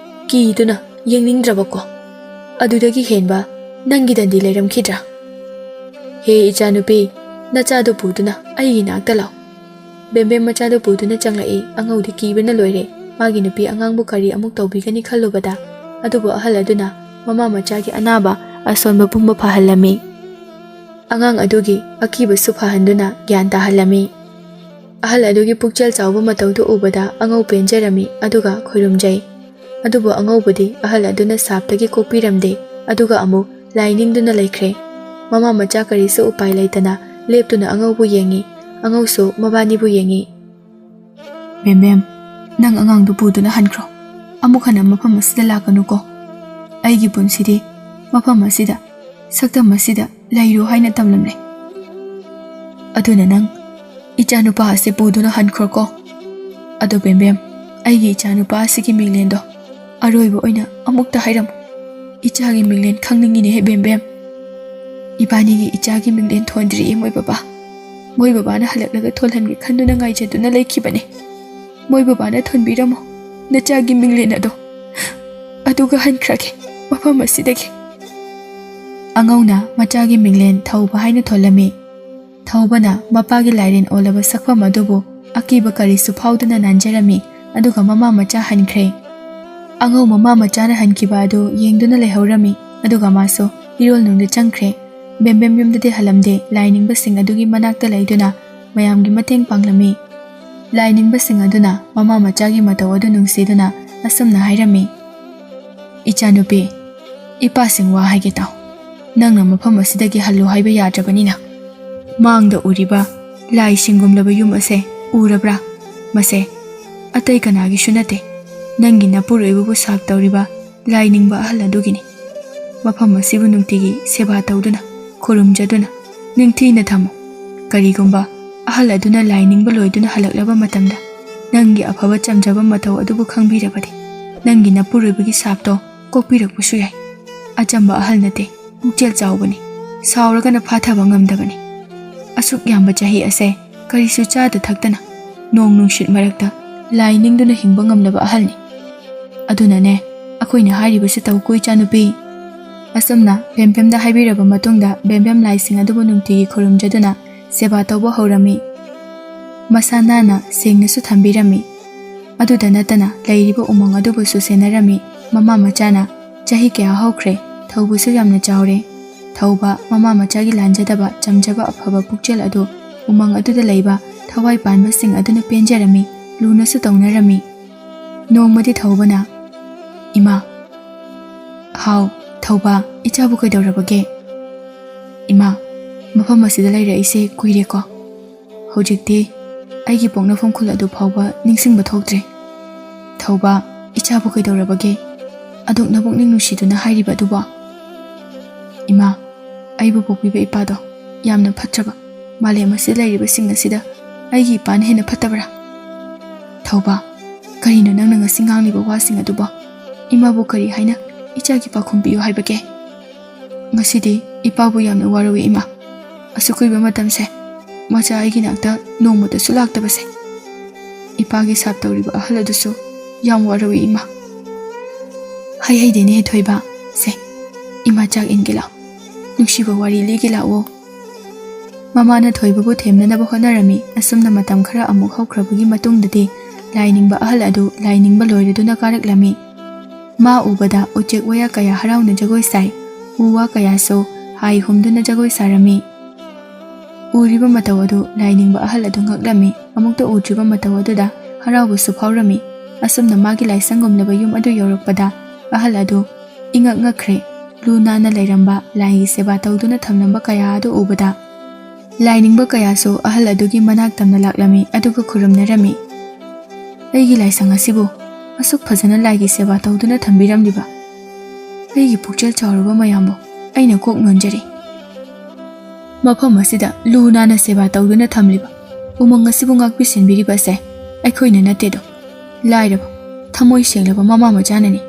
ꯀꯤꯗꯨꯅ ꯌꯦꯡꯅꯤꯡꯗ꯭ꯔꯕꯀꯣ꯫ ꯑꯗꯨꯗꯒꯤ ꯍꯦꯟꯕ ꯅꯪꯒꯤꯗꯗꯤ ꯂꯩꯔꯝꯈꯤꯗ꯭ꯔꯥ? ꯍꯦ ꯏꯆꯥꯅꯨꯄꯤ, ꯅꯆꯥꯗꯨ ꯄꯨꯗꯨꯅ ꯑꯩꯒꯤ ꯅꯥꯛꯇ ꯂꯥꯛꯎ꯫" ꯕꯦꯝꯕꯦꯝ ꯃꯆꯥꯗꯨ ꯄꯨꯗꯨꯅ ꯆꯪꯂꯛꯏ꯫ ꯑꯉꯧꯗꯤ ꯀꯤꯕꯅ ꯂꯣꯏꯔꯦ꯫ ꯃꯥꯒꯤ ꯅꯨꯄꯤ ꯑꯉꯥꯡꯕꯨ ꯀꯔꯤ ꯑꯃꯨꯛ ꯇꯧꯕꯤꯒꯅꯤ ꯈꯜꯂꯨꯕꯗ, ꯑꯗꯨꯕꯨ ꯑꯍꯜ ꯑꯗꯨꯅ ꯃꯃꯥ ꯃꯆꯥꯒꯤ ꯑꯅꯥꯕ ꯑꯁꯣꯟꯕ ꯄꯨꯝꯕ ꯐꯍꯜꯂꯝꯃꯤ꯫ ꯑꯉꯥꯡ ꯑꯗꯨꯒꯤ ꯑꯀꯤꯕꯁꯨ ꯐꯍꯟꯗꯨꯅ ꯒ꯭ꯌꯥꯟ ꯇꯥꯍꯜꯂꯝꯃꯤ꯫ ꯑꯍꯜ ꯑꯗꯨꯒꯤ ꯄꯨꯛꯆꯦꯜ ꯆꯥꯎꯕ ꯃꯇꯧꯗꯨ ꯎꯕꯗ ꯑꯉꯧ ꯄꯦꯟꯖꯔꯝꯃꯤ, ꯑꯗꯨꯒ ꯈꯣꯏꯔꯨꯝꯖꯩ꯫ ꯑꯗꯨꯕꯨ ꯑꯉꯧꯕꯗꯤ ꯑꯍꯜ ꯑꯗꯨꯅ ꯁꯥꯞꯇꯒꯤ ꯀꯣꯛꯄꯤꯔꯝꯗꯦ, ꯑꯗꯨꯒ ꯑꯃꯨꯛ ꯂꯥꯏ ꯅꯤꯡꯗꯨꯅ ꯂꯩꯈ꯭ꯔꯦ꯫ ꯃꯃꯥ ꯃꯆꯥ ꯀꯔꯤꯁꯨ ꯎꯄꯥꯏ ꯂꯩꯇꯅ ꯂꯦꯞꯇꯨꯅ ꯑꯉꯧꯕꯨ ꯌꯦꯡꯉꯤ, ꯑꯉꯧꯁꯨ ꯃꯕꯥꯅꯤꯕꯨ ꯌꯦꯡꯉꯤ꯫ "ꯕꯦꯝꯕꯦꯝ, ꯅꯪ ꯑꯉꯥꯡꯗꯨ ꯄꯨꯗꯨꯅ ꯍꯟꯈ꯭ꯔꯣ꯫ ꯑꯃꯨꯛ ꯍꯟꯅ ꯃꯐꯝ ꯑꯁꯤꯗ ꯂꯥꯛꯀꯅꯨꯀꯣ꯫ ꯑꯩꯒꯤ ꯄꯨꯟꯁꯤꯗꯤ ꯃꯐꯝ ꯑꯁꯤꯗ, ꯁꯛꯇꯝ ꯑꯁꯤꯗ ꯂꯩꯔꯣ ꯍꯥꯏꯅ ꯇꯝꯂꯝꯂꯦ꯫ ꯑꯗꯨꯅ ꯅꯪ ꯏꯆꯥꯅꯨꯄꯥ ꯑꯁꯤ ꯄꯨꯗꯨꯅ ꯍꯟꯈ꯭ꯔꯣꯀꯣ꯫ ꯑꯗꯣ ꯕꯦꯝꯕꯦꯝ, ꯑꯩꯒꯤ ꯏꯆꯥꯅꯨꯄꯥ ꯑꯁꯤꯒꯤ ꯃꯤꯡꯂꯦꯟꯗꯣ ꯑꯔꯣꯏꯕ ꯑꯣꯏꯅ ꯑꯃꯨꯛꯇ ꯍꯥꯏꯔꯝꯃꯨ꯫ ꯏꯆꯥꯒꯤ ꯃꯤꯡꯂꯦꯟ ꯈꯪꯅꯤꯡꯉꯤꯅꯦꯍꯦ ꯕꯦꯝꯕꯦꯝ꯫ ꯏꯕꯥꯅꯤꯒꯤ ꯏꯆꯥꯒꯤ ꯃꯤꯡꯂꯦꯟ ꯊꯣꯟꯗ꯭ꯔꯤꯌꯦ ꯃꯣꯏ ꯕꯕꯥ꯫ ꯃꯣꯏ ꯕꯕꯥꯅ ꯍꯜꯂꯛꯂꯒ ꯊꯣꯜꯍꯟꯒꯦ ꯈꯟꯗꯨꯅ ꯉꯥꯏꯖꯗꯨꯅ ꯂꯩꯈꯤꯕꯅꯦ꯫ ꯃꯣꯏ ꯕꯕꯥꯅ ꯊꯣꯟꯕꯤꯔꯝꯃꯣ ꯅꯆꯥꯒꯤ ꯃꯤꯡꯂꯦꯟ ꯑꯗꯣ꯫ ꯑꯗꯨꯒ ꯍꯟꯈ꯭ꯔꯒꯦ ꯃꯐꯝ ꯑꯁꯤꯗꯒꯤ꯫" ꯑꯉꯧꯅ ꯃꯆꯥꯒꯤ ꯃꯤꯡꯂꯦꯟ ꯊꯧꯕ ꯍꯥꯏꯅ ꯊꯣꯜꯂꯝꯃꯤ꯫ ꯊꯧꯕꯅ ꯃꯄꯥꯒꯤ ꯂꯥꯏꯔꯦꯟ ꯑꯣꯜꯂꯕ ꯁꯛꯐꯝ ꯑꯗꯨꯕꯨ ꯑꯀꯤꯕ ꯀꯔꯤꯁꯨ ꯐꯥꯎꯗꯅ ꯅꯥꯟꯖꯔꯝꯃꯤ, ꯑꯗꯨꯒ ꯃꯃꯥ ꯃꯆꯥ ꯍꯟꯈ꯭ꯔꯦ꯫ ꯑꯉꯧ ꯃꯃꯥ ꯃꯆꯥꯅ ꯍꯟꯈꯤꯕ ꯑꯗꯨ ꯌꯦꯡꯗꯨꯅ ꯂꯩꯍꯧꯔꯝꯃꯤ꯫ ꯑꯗꯨꯒ ꯃꯥꯁꯨ ꯏꯔꯣꯜ ꯅꯨꯡꯗ ꯆꯪꯈ꯭ꯔꯦ꯫ ꯕꯦꯝꯕꯦꯝ ꯌꯨꯝꯗꯗꯤ ꯍꯜꯂꯝꯗꯦ, ꯂꯥꯏ ꯅꯤꯡꯕꯁꯤꯡ ꯑꯗꯨꯒꯤ ꯃꯅꯥꯛꯇ ꯂꯩꯗꯨꯅ ꯃꯌꯥꯝꯒꯤ ꯃꯇꯦꯡ ꯄꯥꯡꯂꯝꯃꯤ꯫ ꯂꯥꯏ ꯅꯤꯡꯕꯁꯤꯡ ꯑꯗꯨꯅ ꯃꯃꯥ ꯃꯆꯥꯒꯤ ꯃꯇꯧ ꯑꯗꯨ ꯅꯨꯡꯁꯤꯗꯨꯅ ꯑꯁꯨꯝꯅ ꯍꯥꯏꯔꯝꯃꯤ, "ꯏꯆꯥꯅꯨꯄꯤ, ꯏꯄꯥꯁꯤꯡ ꯋꯥ ꯍꯥꯏꯒꯦ ꯇꯥꯎ꯫ ꯅꯪꯅ ꯃꯐꯝ ꯑꯁꯤꯗꯒꯤ ꯍꯜꯂꯨ ꯍꯥꯏꯕ ꯌꯥꯗ꯭ꯔꯕꯅꯤꯅ꯫ ꯃꯥꯡꯗ ꯎꯔꯤꯕ ꯂꯥꯏꯁꯤꯡꯒꯨꯝꯂꯕ ꯌꯨꯝ ꯑꯁꯦ ꯎꯔꯕ꯭ꯔꯥ? ꯃꯁꯦ ꯑꯇꯩ ꯀꯅꯥꯒꯤꯁꯨ ꯅꯠꯇꯦ, ꯅꯪꯒꯤ ꯅꯄꯨꯔꯣꯏꯕꯕꯨ ꯁꯥꯞ ꯇꯧꯔꯤꯕ ꯂꯥꯏ ꯅꯤꯡꯕ ꯑꯍꯜ ꯑꯗꯨꯒꯤꯅꯤ꯫ ꯃꯐꯝ ꯑꯁꯤꯕꯨ ꯅꯨꯡꯇꯤꯒꯤ ꯁꯦꯕꯥ ꯇꯧꯗꯨꯅ, ꯈꯨꯔꯨꯝꯖꯗꯨꯅ ꯅꯤꯡꯊꯤꯅ ꯊꯝꯃꯨ꯫ ꯀꯔꯤꯒꯨꯝꯕ ꯑꯍꯜ ꯑꯗꯨꯅ ꯂꯥꯏ ꯅꯤꯡꯕ ꯂꯣꯏꯗꯨꯅ ꯍꯜꯂꯛꯂꯕ ꯃꯇꯝꯗ ꯅꯪꯒꯤ ꯑꯐꯕ ꯆꯝꯖꯕ ꯃꯇꯧ ꯑꯗꯨꯕꯨ ꯈꯪꯕꯤꯔꯕꯗꯤ ꯅꯪꯒꯤ ꯅꯄꯨꯔꯣꯏꯕꯒꯤ ꯁꯥꯞꯇꯣ ꯀꯣꯛꯄꯤꯔꯛꯄꯁꯨ ꯌꯥꯏ꯫ ꯑꯆꯝꯕ ꯑꯍꯜ ꯅꯠꯇꯦ, ꯄꯨꯛꯆꯦꯜ ꯆꯥꯎꯕꯅꯤ꯫ ꯁꯥꯎꯔꯒꯅ ꯐꯥꯊꯕ ꯉꯝꯗꯕꯅꯤ꯫ ꯑꯁꯨꯛ ꯌꯥꯝꯕ ꯆꯍꯤ ꯑꯁꯦ ꯀꯔꯤꯁꯨ ꯆꯥꯗ ꯊꯛꯇꯅ ꯅꯣꯡ ꯅꯨꯡꯁꯤꯠ ꯃꯔꯛꯇ ꯂꯥꯏ ꯅꯤꯡꯗꯨꯅ ꯍꯤꯡꯕ ꯉꯝꯂꯕ ꯑꯍꯜꯅꯤ꯫ ꯑꯗꯨꯅꯅꯦ ꯑꯩꯈꯣꯏꯅ ꯍꯥꯏꯔꯤꯕꯁꯤ ꯇꯧꯀꯣ ꯏꯆꯥꯅꯨꯄꯤ꯫" ꯑꯁꯨꯝꯅ ꯕꯦꯝꯕꯦꯝꯗ ꯍꯥꯏꯕꯤꯔꯕ ꯃꯇꯨꯡꯗ ꯕꯦꯝꯕꯦꯝ ꯂꯥꯏꯁꯤꯡ ꯑꯗꯨꯕꯨ ꯅꯨꯡꯇꯤꯒꯤ ꯈꯨꯔꯨꯝꯖꯗꯨꯅ ꯁꯦꯕꯥ ꯇꯧꯕ ꯍꯧꯔꯝꯃꯤ꯫ ꯃꯁꯥ ꯅꯥꯟꯅ ꯁꯦꯡꯅꯁꯨ ꯊꯝꯕꯤꯔꯝꯃꯤ꯫ ꯑꯗꯨꯗ ꯅꯠꯇꯅ ꯂꯩꯔꯤꯕ ꯎꯃꯪ ꯑꯗꯨꯕꯨꯁꯨ ꯁꯦꯟꯅꯔꯝꯃꯤ꯫ ꯃꯃꯥ ꯃꯆꯥꯅ ꯆꯍꯤ ꯀꯌꯥ ꯍꯧꯈ꯭ꯔꯦ, ꯊꯧꯕꯁꯨ ꯌꯥꯝꯅ ꯆꯥꯎꯔꯦ꯫ ꯊꯧꯕ ꯃꯃꯥ ꯃꯆꯥꯒꯤ ꯂꯥꯟꯖꯗꯕ ꯆꯝꯖꯕ ꯑꯐꯕ ꯄꯨꯛꯆꯦꯜ ꯑꯗꯨ ꯎꯃꯪ ꯑꯗꯨꯗ ꯂꯩꯕ ꯊꯋꯥꯏ ꯄꯥꯟꯕꯁꯤꯡ ꯑꯗꯨꯅ ꯄꯦꯟꯖꯔꯝꯃꯤ, ꯂꯨꯅꯁꯨ ꯇꯧꯅꯔꯝꯃꯤ꯫ ꯅꯣꯡꯃꯗꯤ ꯊꯧꯕꯅ, "ꯏꯃꯥ꯫" "ꯍꯥꯎ, ꯊꯧꯕ, ꯏꯆꯥꯕꯨ ꯀꯩꯗꯧꯔꯕꯒꯦ?" "ꯏꯃꯥ, ꯃꯐꯝ ꯑꯁꯤꯗ ꯂꯩꯔꯛꯏꯁꯦ ꯀꯨꯏꯔꯦꯀꯣ꯫ ꯍꯧꯖꯤꯛꯇꯤ ꯑꯩꯒꯤ ꯄꯣꯛꯅꯐꯝ ꯈꯨꯜ ꯑꯗꯨ ꯐꯥꯎꯕ ꯅꯤꯡꯁꯤꯡꯕ ꯊꯣꯛꯇ꯭ꯔꯦ꯫" "ꯊꯧꯕ, ꯏꯆꯥꯕꯨ ꯀꯩꯗꯧꯔꯕꯒꯦ? ꯑꯗꯨꯛ ꯅꯕꯨꯛꯅꯤꯡ ꯅꯨꯡꯁꯤꯗꯨꯅ ꯍꯥꯏꯔꯤꯕ ꯑꯗꯨꯕꯣ?" "ꯏꯃꯥ, ꯑꯩꯕꯨ ꯄꯣꯛꯄꯤꯕ ꯏꯄꯥꯗꯣ ꯌꯥꯝꯅ ꯐꯠꯇ꯭ꯔꯕ, ꯃꯥꯂꯦꯝ ꯑꯁꯤꯗ ꯂꯩꯔꯤꯕꯁꯤꯡ ꯑꯁꯤꯗ ꯑꯩꯒꯤ ꯏꯄꯥꯅ ꯍꯦꯟꯅ ꯐꯠꯇꯕ꯭ꯔꯥ?" "ꯊꯧꯕ, ꯀꯔꯤꯅꯣ ꯅꯪꯅ ꯉꯁꯤ ꯉꯥꯡꯂꯤꯕ ꯋꯥꯁꯤꯡ ꯑꯗꯨꯕꯣ? ꯏꯃꯥꯕꯨ ꯀꯔꯤ ꯍꯥꯏꯅ ꯏꯆꯥꯒꯤ ꯄꯥꯎꯈꯨꯝ ꯄꯤꯌꯨ ꯍꯥꯏꯕꯒꯦ? ꯉꯁꯤꯗꯤ ꯏꯄꯥꯕꯨ ꯌꯥꯝꯅ ꯋꯥꯔꯧꯏ ꯏꯃꯥ꯫ ꯑꯁꯨꯛ ꯀꯨꯏꯕ ꯃꯇꯝꯁꯦ ꯃꯆꯥ ꯑꯩꯒꯤ ꯅꯥꯛꯇ ꯅꯣꯡꯃꯇꯁꯨ ꯂꯥꯛꯇꯕꯁꯦ꯫ ꯏꯄꯥꯒꯤ ꯁꯥꯞ ꯇꯧꯔꯤꯕ ꯑꯍꯜ ꯑꯗꯨꯁꯨ ꯌꯥꯝ ꯋꯥꯔꯧꯏ ꯏꯃꯥ꯫" "ꯍꯩ ꯍꯩꯗꯦꯅꯦ ꯊꯣꯏꯕ꯫ ꯁꯦ, ꯏꯃꯥ ꯆꯥꯛ ꯏꯟꯒꯦ ꯂꯥꯎ꯫ ꯅꯨꯡꯁꯤꯕ ꯋꯥꯔꯤ ꯂꯤꯒꯦ ꯂꯥꯛꯑꯣ꯫" ꯃꯃꯥꯅ ꯊꯣꯏꯕꯕꯨ ꯊꯦꯝꯅꯅꯕ ꯍꯣꯠꯅꯔꯝꯃꯤ꯫ ꯑꯁꯨꯝꯅ ꯃꯇꯝ ꯈꯔ ꯑꯃꯨꯛ ꯍꯧꯈ꯭ꯔꯕꯒꯤ ꯃꯇꯨꯡꯗꯗꯤ ꯂꯥꯏ ꯅꯤꯡꯕ ꯑꯍꯜ ꯑꯗꯨ ꯂꯥꯏ ꯅꯤꯡꯕ ꯂꯣꯏꯔꯗꯨꯅ ꯀꯥꯔꯛꯂꯝꯃꯤ꯫ ꯃꯥ ꯎꯕꯗ ꯎꯆꯦꯛ ꯋꯥꯌꯥ ꯀꯌꯥ ꯍꯔꯥꯎꯅ ꯖꯒꯣꯏ ꯁꯥꯏ꯫ ꯎ ꯋꯥ ꯀꯌꯥꯁꯨ ꯍꯥꯏ ꯍꯨꯝꯗꯨꯅ ꯖꯒꯣꯏ ꯁꯥꯔꯝꯃꯤ꯫ ꯎꯔꯤꯕ ꯃꯇꯧ ꯑꯗꯨ ꯂꯥꯏꯅꯤꯡꯕ ꯑꯍꯜ ꯑꯗꯨ ꯉꯛꯂꯝꯃꯤ꯫ ꯑꯃꯨꯛꯇ ꯎꯗ꯭ꯔꯤꯕ ꯃꯇꯧ ꯑꯗꯨꯗ ꯍꯔꯥꯎꯕꯁꯨ ꯐꯥꯎꯔꯝꯃꯤ꯫ ꯑꯁꯨꯝꯅ ꯃꯥꯒꯤ ꯂꯥꯏꯁꯪꯒꯨꯝꯂꯕ ꯌꯨꯝ ꯑꯗꯨ ꯌꯧꯔꯛꯄꯗ ꯑꯍꯜ ꯑꯗꯨ ꯏꯉꯛ ꯉꯛꯈ꯭ꯔꯦ꯫ ꯂꯨ ꯅꯥꯟꯅ ꯂꯩꯔꯝꯕ ꯂꯥꯏꯒꯤ ꯁꯦꯕꯥ ꯇꯧꯗꯨꯅ ꯊꯝꯂꯝꯕ ꯀꯌꯥ ꯑꯗꯨ ꯎꯕꯗ ꯂꯥꯏꯅꯤꯡꯕ ꯀꯌꯥꯁꯨ ꯑꯍꯜ ꯑꯗꯨꯒꯤ ꯃꯅꯥꯛ ꯇꯝꯅ ꯂꯥꯛꯂꯝꯃꯤ, ꯑꯗꯨꯒ ꯈꯨꯔꯨꯝꯅꯔꯝꯃꯤ꯫ "ꯑꯩꯒꯤ ꯂꯥꯏꯁꯪ ꯑꯁꯤꯕꯨ ꯑꯁꯨꯛ ꯐꯖꯅ ꯂꯥꯏꯒꯤ ꯁꯦꯕꯥ ꯇꯧꯗꯨꯅ ꯊꯝꯕꯤꯔꯝꯂꯤꯕ ꯑꯩꯒꯤ ꯄꯨꯛꯆꯦꯜ ꯆꯥꯎꯔꯕ ꯃꯌꯥꯝꯕꯨ ꯑꯩꯅ ꯀꯣꯛ ꯅꯣꯟꯖꯔꯤ꯫ ꯃꯐꯝ ꯑꯁꯤꯗ ꯂꯨ ꯅꯥꯟꯅ ꯁꯦꯕꯥ ꯇꯧꯗꯨꯅ ꯊꯝꯂꯤꯕ ꯎꯃꯪ ꯑꯁꯤꯕꯨ ꯉꯥꯛꯄꯤ ꯁꯦꯟꯕꯤꯔꯤꯕ ꯑꯁꯦ ꯑꯩꯈꯣꯏꯅ ꯅꯠꯇꯦꯗꯣ, ꯂꯥꯏꯔꯕ, ꯊꯃꯣꯏ ꯁꯦꯡꯂꯕ ꯃꯃꯥ ꯃꯆꯥꯅꯅꯤ꯫"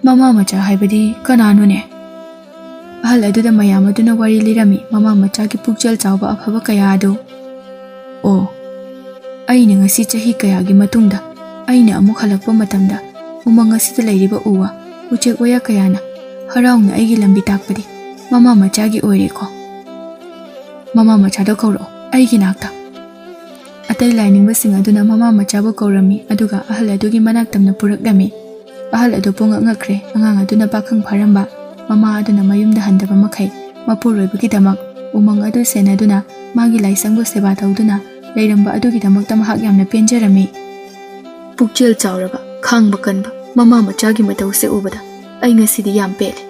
"ꯃꯃꯥ ꯃꯆꯥ ꯍꯥꯏꯕꯗꯤ ꯀꯅꯥꯅꯣꯅꯦ?" ꯑꯍꯜ ꯑꯗꯨꯗ ꯃꯌꯥꯝ ꯑꯗꯨꯅ ꯋꯥꯔꯤ ꯂꯤꯔꯝꯃꯤ, ꯃꯃꯥ ꯃꯆꯥꯒꯤ ꯄꯨꯛꯆꯦꯜ ꯆꯥꯎꯕ ꯑꯐꯕ ꯀꯌꯥ ꯑꯗꯨ꯫ "ꯑꯣ, ꯑꯩꯅ ꯉꯁꯤ ꯆꯍꯤ ꯀꯌꯥꯒꯤ ꯃꯇꯨꯡꯗ ꯑꯩꯅ ꯑꯃꯨꯛ ꯍꯜꯂꯛꯄ ꯃꯇꯝꯗ ꯎꯃꯪ ꯑꯁꯤꯗ ꯂꯩꯔꯤꯕ ꯎ ꯋꯥ, ꯎꯆꯦꯛ ꯋꯥꯌꯥ ꯀꯌꯥꯅ ꯍꯔꯥꯎꯅ ꯑꯩꯒꯤ ꯂꯝꯕꯤ ꯇꯥꯛꯄꯗꯤ ꯃꯃꯥ ꯃꯆꯥꯒꯤ ꯑꯣꯏꯔꯦꯀꯣ꯫ ꯃꯃꯥ ꯃꯆꯥꯗꯣ ꯀꯧꯔꯛꯑꯣ ꯑꯩꯒꯤ ꯅꯥꯛꯇ꯫" ꯑꯇꯩ ꯂꯥꯏꯅꯤꯡꯕꯁꯤꯡ ꯑꯗꯨꯅ ꯃꯃꯥ ꯃꯆꯥꯕꯨ ꯀꯧꯔꯝꯃꯤ, ꯑꯗꯨꯒ ꯑꯍꯜ ꯑꯗꯨꯒꯤ ꯃꯅꯥꯛ ꯇꯝꯅ ꯄꯨꯔꯛꯂꯝꯃꯤ꯫ ꯑꯍꯜ ꯑꯗꯨ ꯄꯨꯡꯉꯛ ꯉꯛꯈ꯭ꯔꯦ꯫ ꯑꯉꯥꯡ ꯑꯗꯨꯅ ꯄꯥꯈꯪ ꯐꯥꯔꯝꯕ ꯃꯃꯥ ꯑꯗꯨꯅ ꯃꯌꯨꯝꯗ ꯍꯟꯗꯕ ꯃꯈꯩ ꯃꯄꯨꯔꯣꯏꯕꯒꯤꯗꯃꯛ ꯎꯃꯪ ꯑꯗꯨ ꯁꯦꯟꯅꯗꯨꯅ ꯃꯥꯒꯤ ꯂꯥꯏꯁꯪꯕꯨ ꯁꯦꯕꯥ ꯇꯧꯗꯨꯅ ꯂꯩꯔꯝꯕ ꯑꯗꯨꯒꯤꯗꯃꯛꯇ ꯃꯍꯥꯛ ꯌꯥꯝꯅ ꯄꯦꯟꯖꯔꯝꯃꯤ꯫ "ꯄꯨꯛꯆꯦꯜ ꯆꯥꯎꯔꯕ, ꯈꯥꯡꯕ ꯀꯟꯕ ꯃꯃꯥ ꯃꯆꯥꯒꯤ ꯃꯇꯧꯁꯦ ꯎꯕꯗ ꯑꯩ ꯉꯁꯤꯗꯤ ꯌꯥꯝ ꯄꯦꯜꯂꯦ꯫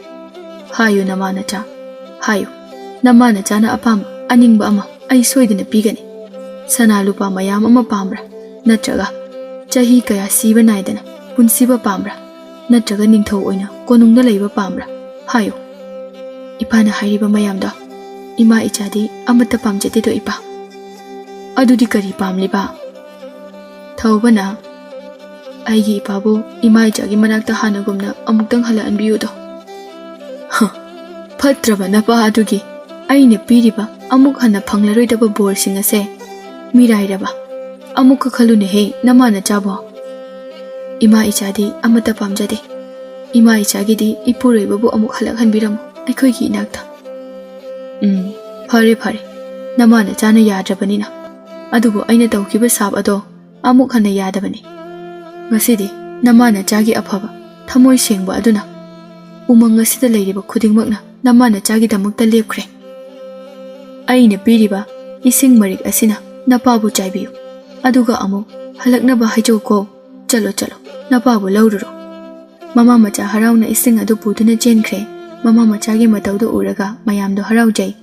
ꯍꯥꯏꯌꯨ ꯅꯃꯥ ꯅꯆꯥ, ꯍꯥꯏꯌꯨ꯫ ꯅꯃꯥ ꯅꯆꯥꯅ ꯑꯄꯥꯝꯕ ꯑꯅꯤꯡꯕ ꯑꯃ ꯑꯩ ꯁꯣꯏꯗꯅ ꯄꯤꯒꯅꯤ꯫ ꯁꯅꯥ ꯂꯨꯄꯥ ꯃꯌꯥꯝ ꯑꯃ ꯄꯥꯝꯕ꯭ꯔꯥ? ꯅꯠꯇ꯭ꯔꯒ ꯆꯍꯤ ꯀꯌꯥ ꯁꯤꯕ ꯅꯥꯏꯗꯅ ꯄꯨꯟꯁꯤꯕ ꯄꯥꯝꯕ꯭ꯔꯥ? ꯅꯠꯇ꯭ꯔꯒ ꯅꯤꯡꯊꯧ ꯑꯣꯏꯅ ꯀꯣꯅꯨꯡꯗ ꯂꯩꯕ ꯄꯥꯝꯕ꯭ꯔꯥ? ꯍꯥꯏꯌꯨ꯫" "ꯏꯄꯥꯅ ꯍꯥꯏꯔꯤꯕ ꯃꯌꯥꯝꯗꯣ ꯏꯃꯥ ꯏꯆꯥꯗꯤ ꯑꯃꯠꯇ ꯄꯥꯝꯖꯗꯦꯗꯣ ꯏꯄꯥ꯫" "ꯑꯗꯨꯗꯤ ꯀꯔꯤ ꯄꯥꯝꯂꯤꯕ?" ꯊꯧꯕꯅ, "ꯑꯩꯒꯤ ꯏꯄꯥꯕꯨ ꯏꯃꯥ ꯏꯆꯥꯒꯤ ꯃꯅꯥꯛꯇ ꯍꯥꯟꯅꯒꯨꯝꯅ ꯑꯃꯨꯛꯇꯪ ꯍꯜꯂꯛꯍꯟꯕꯤꯌꯨꯗꯣ꯫" "ꯍ, ꯐꯠꯇ꯭ꯔꯕ ꯅꯄꯥ ꯑꯗꯨꯒꯤ ꯑꯩꯅ ꯄꯤꯔꯤꯕ ꯑꯃꯨꯛ ꯍꯟꯅ ꯐꯪꯂꯔꯣꯏꯗꯕ ꯕꯣꯔꯁꯤꯡ ꯑꯁꯦ ꯃꯤꯔꯥꯏꯔꯕ꯫ ꯑꯃꯨꯛꯀ ꯈꯜꯂꯨꯅꯦꯍꯦ ꯅꯃꯥ ꯅꯆꯥꯕꯣ꯫ ꯏꯃꯥ ꯏꯆꯥꯗꯤ ꯑꯃꯠꯇ ꯄꯥꯝꯖꯗꯦ꯫ ꯏꯃꯥ ꯏꯆꯥꯒꯤꯗꯤ ꯏꯄꯨꯔꯣꯏꯕꯕꯨ ꯑꯃꯨꯛ ꯍꯜꯂꯛꯍꯟꯕꯤꯔꯝꯃꯨ ꯑꯩꯈꯣꯏꯒꯤ ꯏꯅꯥꯛꯇ꯫" "ꯎꯝ, ꯐꯔꯦ ꯐꯔꯦ, ꯅꯃꯥ ꯅꯆꯥꯅ ꯌꯥꯗ꯭ꯔꯕꯅꯤꯅ꯫ ꯑꯗꯨꯕꯨ ꯑꯩꯅ ꯇꯧꯈꯤꯕ ꯁꯥꯞ ꯑꯗꯣ ꯑꯃꯨꯛ ꯍꯟꯅ ꯌꯥꯗꯕꯅꯤ꯫ ꯉꯁꯤꯗꯤ ꯅꯃꯥ ꯅꯆꯥꯒꯤ ꯑꯐꯕ, ꯊꯃꯣꯏ ꯁꯦꯡꯕ ꯑꯗꯨꯅ ꯎꯃꯪ ꯑꯁꯤꯗ ꯂꯩꯔꯤꯕ ꯈꯨꯗꯤꯡꯃꯛꯅ ꯅꯃꯥ ꯅꯆꯥꯒꯤꯗꯃꯛꯇ ꯂꯦꯞꯈ꯭ꯔꯦ꯫ ꯑꯩꯅ ꯄꯤꯔꯤꯕ ꯏꯁꯤꯡ ꯃꯔꯤꯛ ꯑꯁꯤꯅ ꯅꯄꯥꯕꯨ ꯆꯥꯏꯕꯤꯌꯨ, ꯑꯗꯨꯒ ꯑꯃꯨꯛ ꯍꯜꯂꯛꯅꯕ ꯍꯥꯏꯖꯧꯀꯣ꯫ ꯆꯠꯂꯣ, ꯆꯠꯂꯣ, ꯅꯄꯥꯕꯨ ꯂꯧꯔꯨꯔꯣ꯫ ꯃꯃꯥ ꯃꯆꯥ ꯍꯔꯥꯎꯅ ꯏꯁꯤꯡ ꯑꯗꯨ ꯄꯨꯗꯨꯅ ꯆꯦꯟꯈ꯭ꯔꯦ꯫ ꯃꯃꯥ ꯃꯆꯥꯒꯤ ꯃꯇꯧꯗꯨ ꯎꯔꯒ ꯃꯌꯥꯝꯗꯣ ꯍꯔꯥꯎꯖꯩ꯫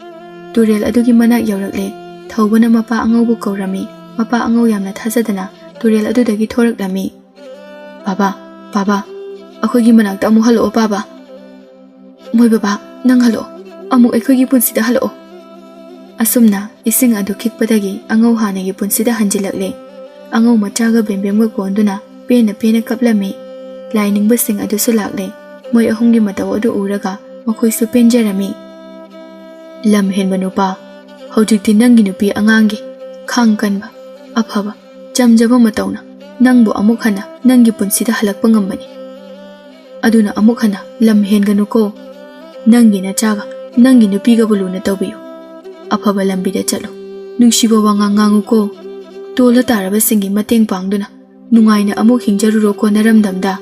ꯇꯨꯔꯦꯜ ꯑꯗꯨꯒꯤ ꯃꯅꯥꯛ ꯌꯧꯔꯛꯂꯦ꯫ ꯊꯧꯕꯅ ꯃꯄꯥ ꯑꯉꯧꯕꯨ ꯀꯧꯔꯝꯃꯤ꯫ ꯃꯄꯥ ꯑꯉꯧ ꯌꯥꯝꯅ ꯊꯥꯖꯗꯅ ꯇꯨꯔꯦꯜ ꯑꯗꯨꯗꯒꯤ ꯊꯣꯔꯛꯂꯝꯃꯤ꯫ "ꯕꯥꯕꯥ, ꯕꯥꯕꯥ, ꯑꯩꯈꯣꯏꯒꯤ ꯃꯅꯥꯛꯇ ꯑꯃꯨꯛ ꯍꯜꯂꯛꯑꯣ, ꯕꯥꯕꯥ꯫ ꯃꯣꯏ ꯕꯥꯕꯥ, ꯅꯪ ꯍꯜꯂꯛꯑꯣ, ꯑꯃꯨꯛ ꯑꯩꯈꯣꯏꯒꯤ ꯄꯨꯟꯁꯤꯗ ꯍꯜꯂꯛꯑꯣ꯫" ꯑꯁꯨꯝꯅ ꯏꯁꯤꯡ ꯑꯗꯨ ꯈꯤꯛꯄꯗꯒꯤ ꯑꯉꯧ ꯍꯥꯟꯅꯒꯤ ꯄꯨꯟꯁꯤꯗ ꯍꯟꯖꯤꯜꯂꯛꯂꯦ꯫ ꯑꯉꯧ ꯃꯆꯥꯒ ꯕꯦꯝꯕꯦꯝꯒ ꯀꯣꯟꯗꯨꯅ ꯄꯦꯟꯅ ꯄꯦꯟꯅ ꯀꯞꯂꯝꯃꯤ꯫ ꯂꯥꯏꯅꯤꯡꯕꯁꯤꯡ ꯑꯗꯨꯁꯨ ꯂꯥꯛꯂꯦ꯫ ꯃꯣꯏ ꯑꯍꯨꯝꯒꯤ ꯃꯇꯧ ꯑꯗꯨ ꯎꯔꯒ ꯃꯈꯣꯏꯁꯨ ꯄꯦꯟꯖꯔꯝꯃꯤ꯫ "ꯂꯝ ꯍꯦꯟꯕ ꯅꯨꯄꯥ, ꯍꯧꯖꯤꯛꯇꯤ ꯅꯪꯒꯤ ꯅꯨꯄꯤ ꯑꯉꯥꯡꯒꯤ ꯈꯥꯡ ꯀꯟꯕ, ꯑꯐꯕ, ꯆꯝꯖꯕ ꯃꯇꯧꯅ ꯅꯪꯕꯨ ꯑꯃꯨꯛ ꯍꯟꯅ ꯅꯪꯒꯤ ꯄꯨꯟꯁꯤꯗ ꯍꯜꯂꯛꯄ ꯉꯝꯕꯅꯤ꯫ ꯑꯗꯨꯅ ꯑꯃꯨꯛ ꯍꯟꯅ ꯂꯝ ꯍꯦꯟꯒꯅꯨꯀꯣ꯫ ꯅꯪꯒꯤ ꯅꯆꯥꯒ ꯅꯪꯒꯤ ꯅꯨꯄꯤꯒꯕꯨ ꯂꯨꯅ ꯇꯧꯕꯤꯌꯨ꯫ ꯑꯐꯕ ꯂꯝꯕꯤꯗ ꯆꯠꯂꯨ꯫ ꯅꯨꯡꯁꯤꯕ ꯋꯥꯉꯥꯡ ꯉꯥꯡꯉꯨꯀꯣ꯫ ꯇꯣꯜꯂ ꯇꯥꯔꯕꯁꯤꯡꯒꯤ ꯃꯇꯦꯡ ꯄꯥꯡꯗꯨꯅ ꯅꯨꯡꯉꯥꯏꯅ ꯑꯃꯨꯛ ꯍꯤꯡꯖꯔꯨꯔꯣꯀꯣ ꯅꯔꯝꯗꯝꯗ꯫"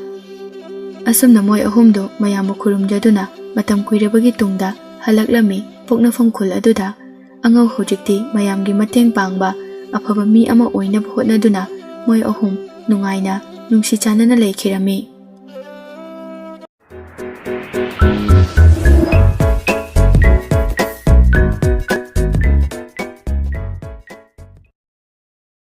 ꯑꯁꯨꯝꯅ ꯃꯣꯏ ꯑꯍꯨꯝꯗꯨ ꯃꯌꯥꯝꯕꯨ ꯈꯨꯔꯨꯝꯖꯗꯨꯅ ꯃꯇꯝ ꯀꯨꯏꯔꯕꯒꯤ ꯇꯨꯡꯗ ꯍꯜꯂꯛꯂꯝꯃꯤ ꯄꯣꯛꯅꯐꯝ ꯈꯨꯜ ꯑꯗꯨꯗ꯫ ꯑꯉꯧ ꯍꯧꯖꯤꯛꯇꯤ ꯃꯌꯥꯝꯒꯤ ꯃꯇꯦꯡ ꯄꯥꯡꯕ ꯑꯐꯕ ꯃꯤ ꯑꯃ ꯑꯣꯏꯅꯕ ꯍꯣꯠꯅꯗꯨꯅ ꯃꯣꯏ ꯑꯍꯨꯝ ꯅꯨꯡꯉꯥꯏꯅ ꯅꯨꯡꯁꯤ ꯆꯥꯟꯅꯅ ꯂꯩꯈꯤꯔꯝꯃꯤ꯫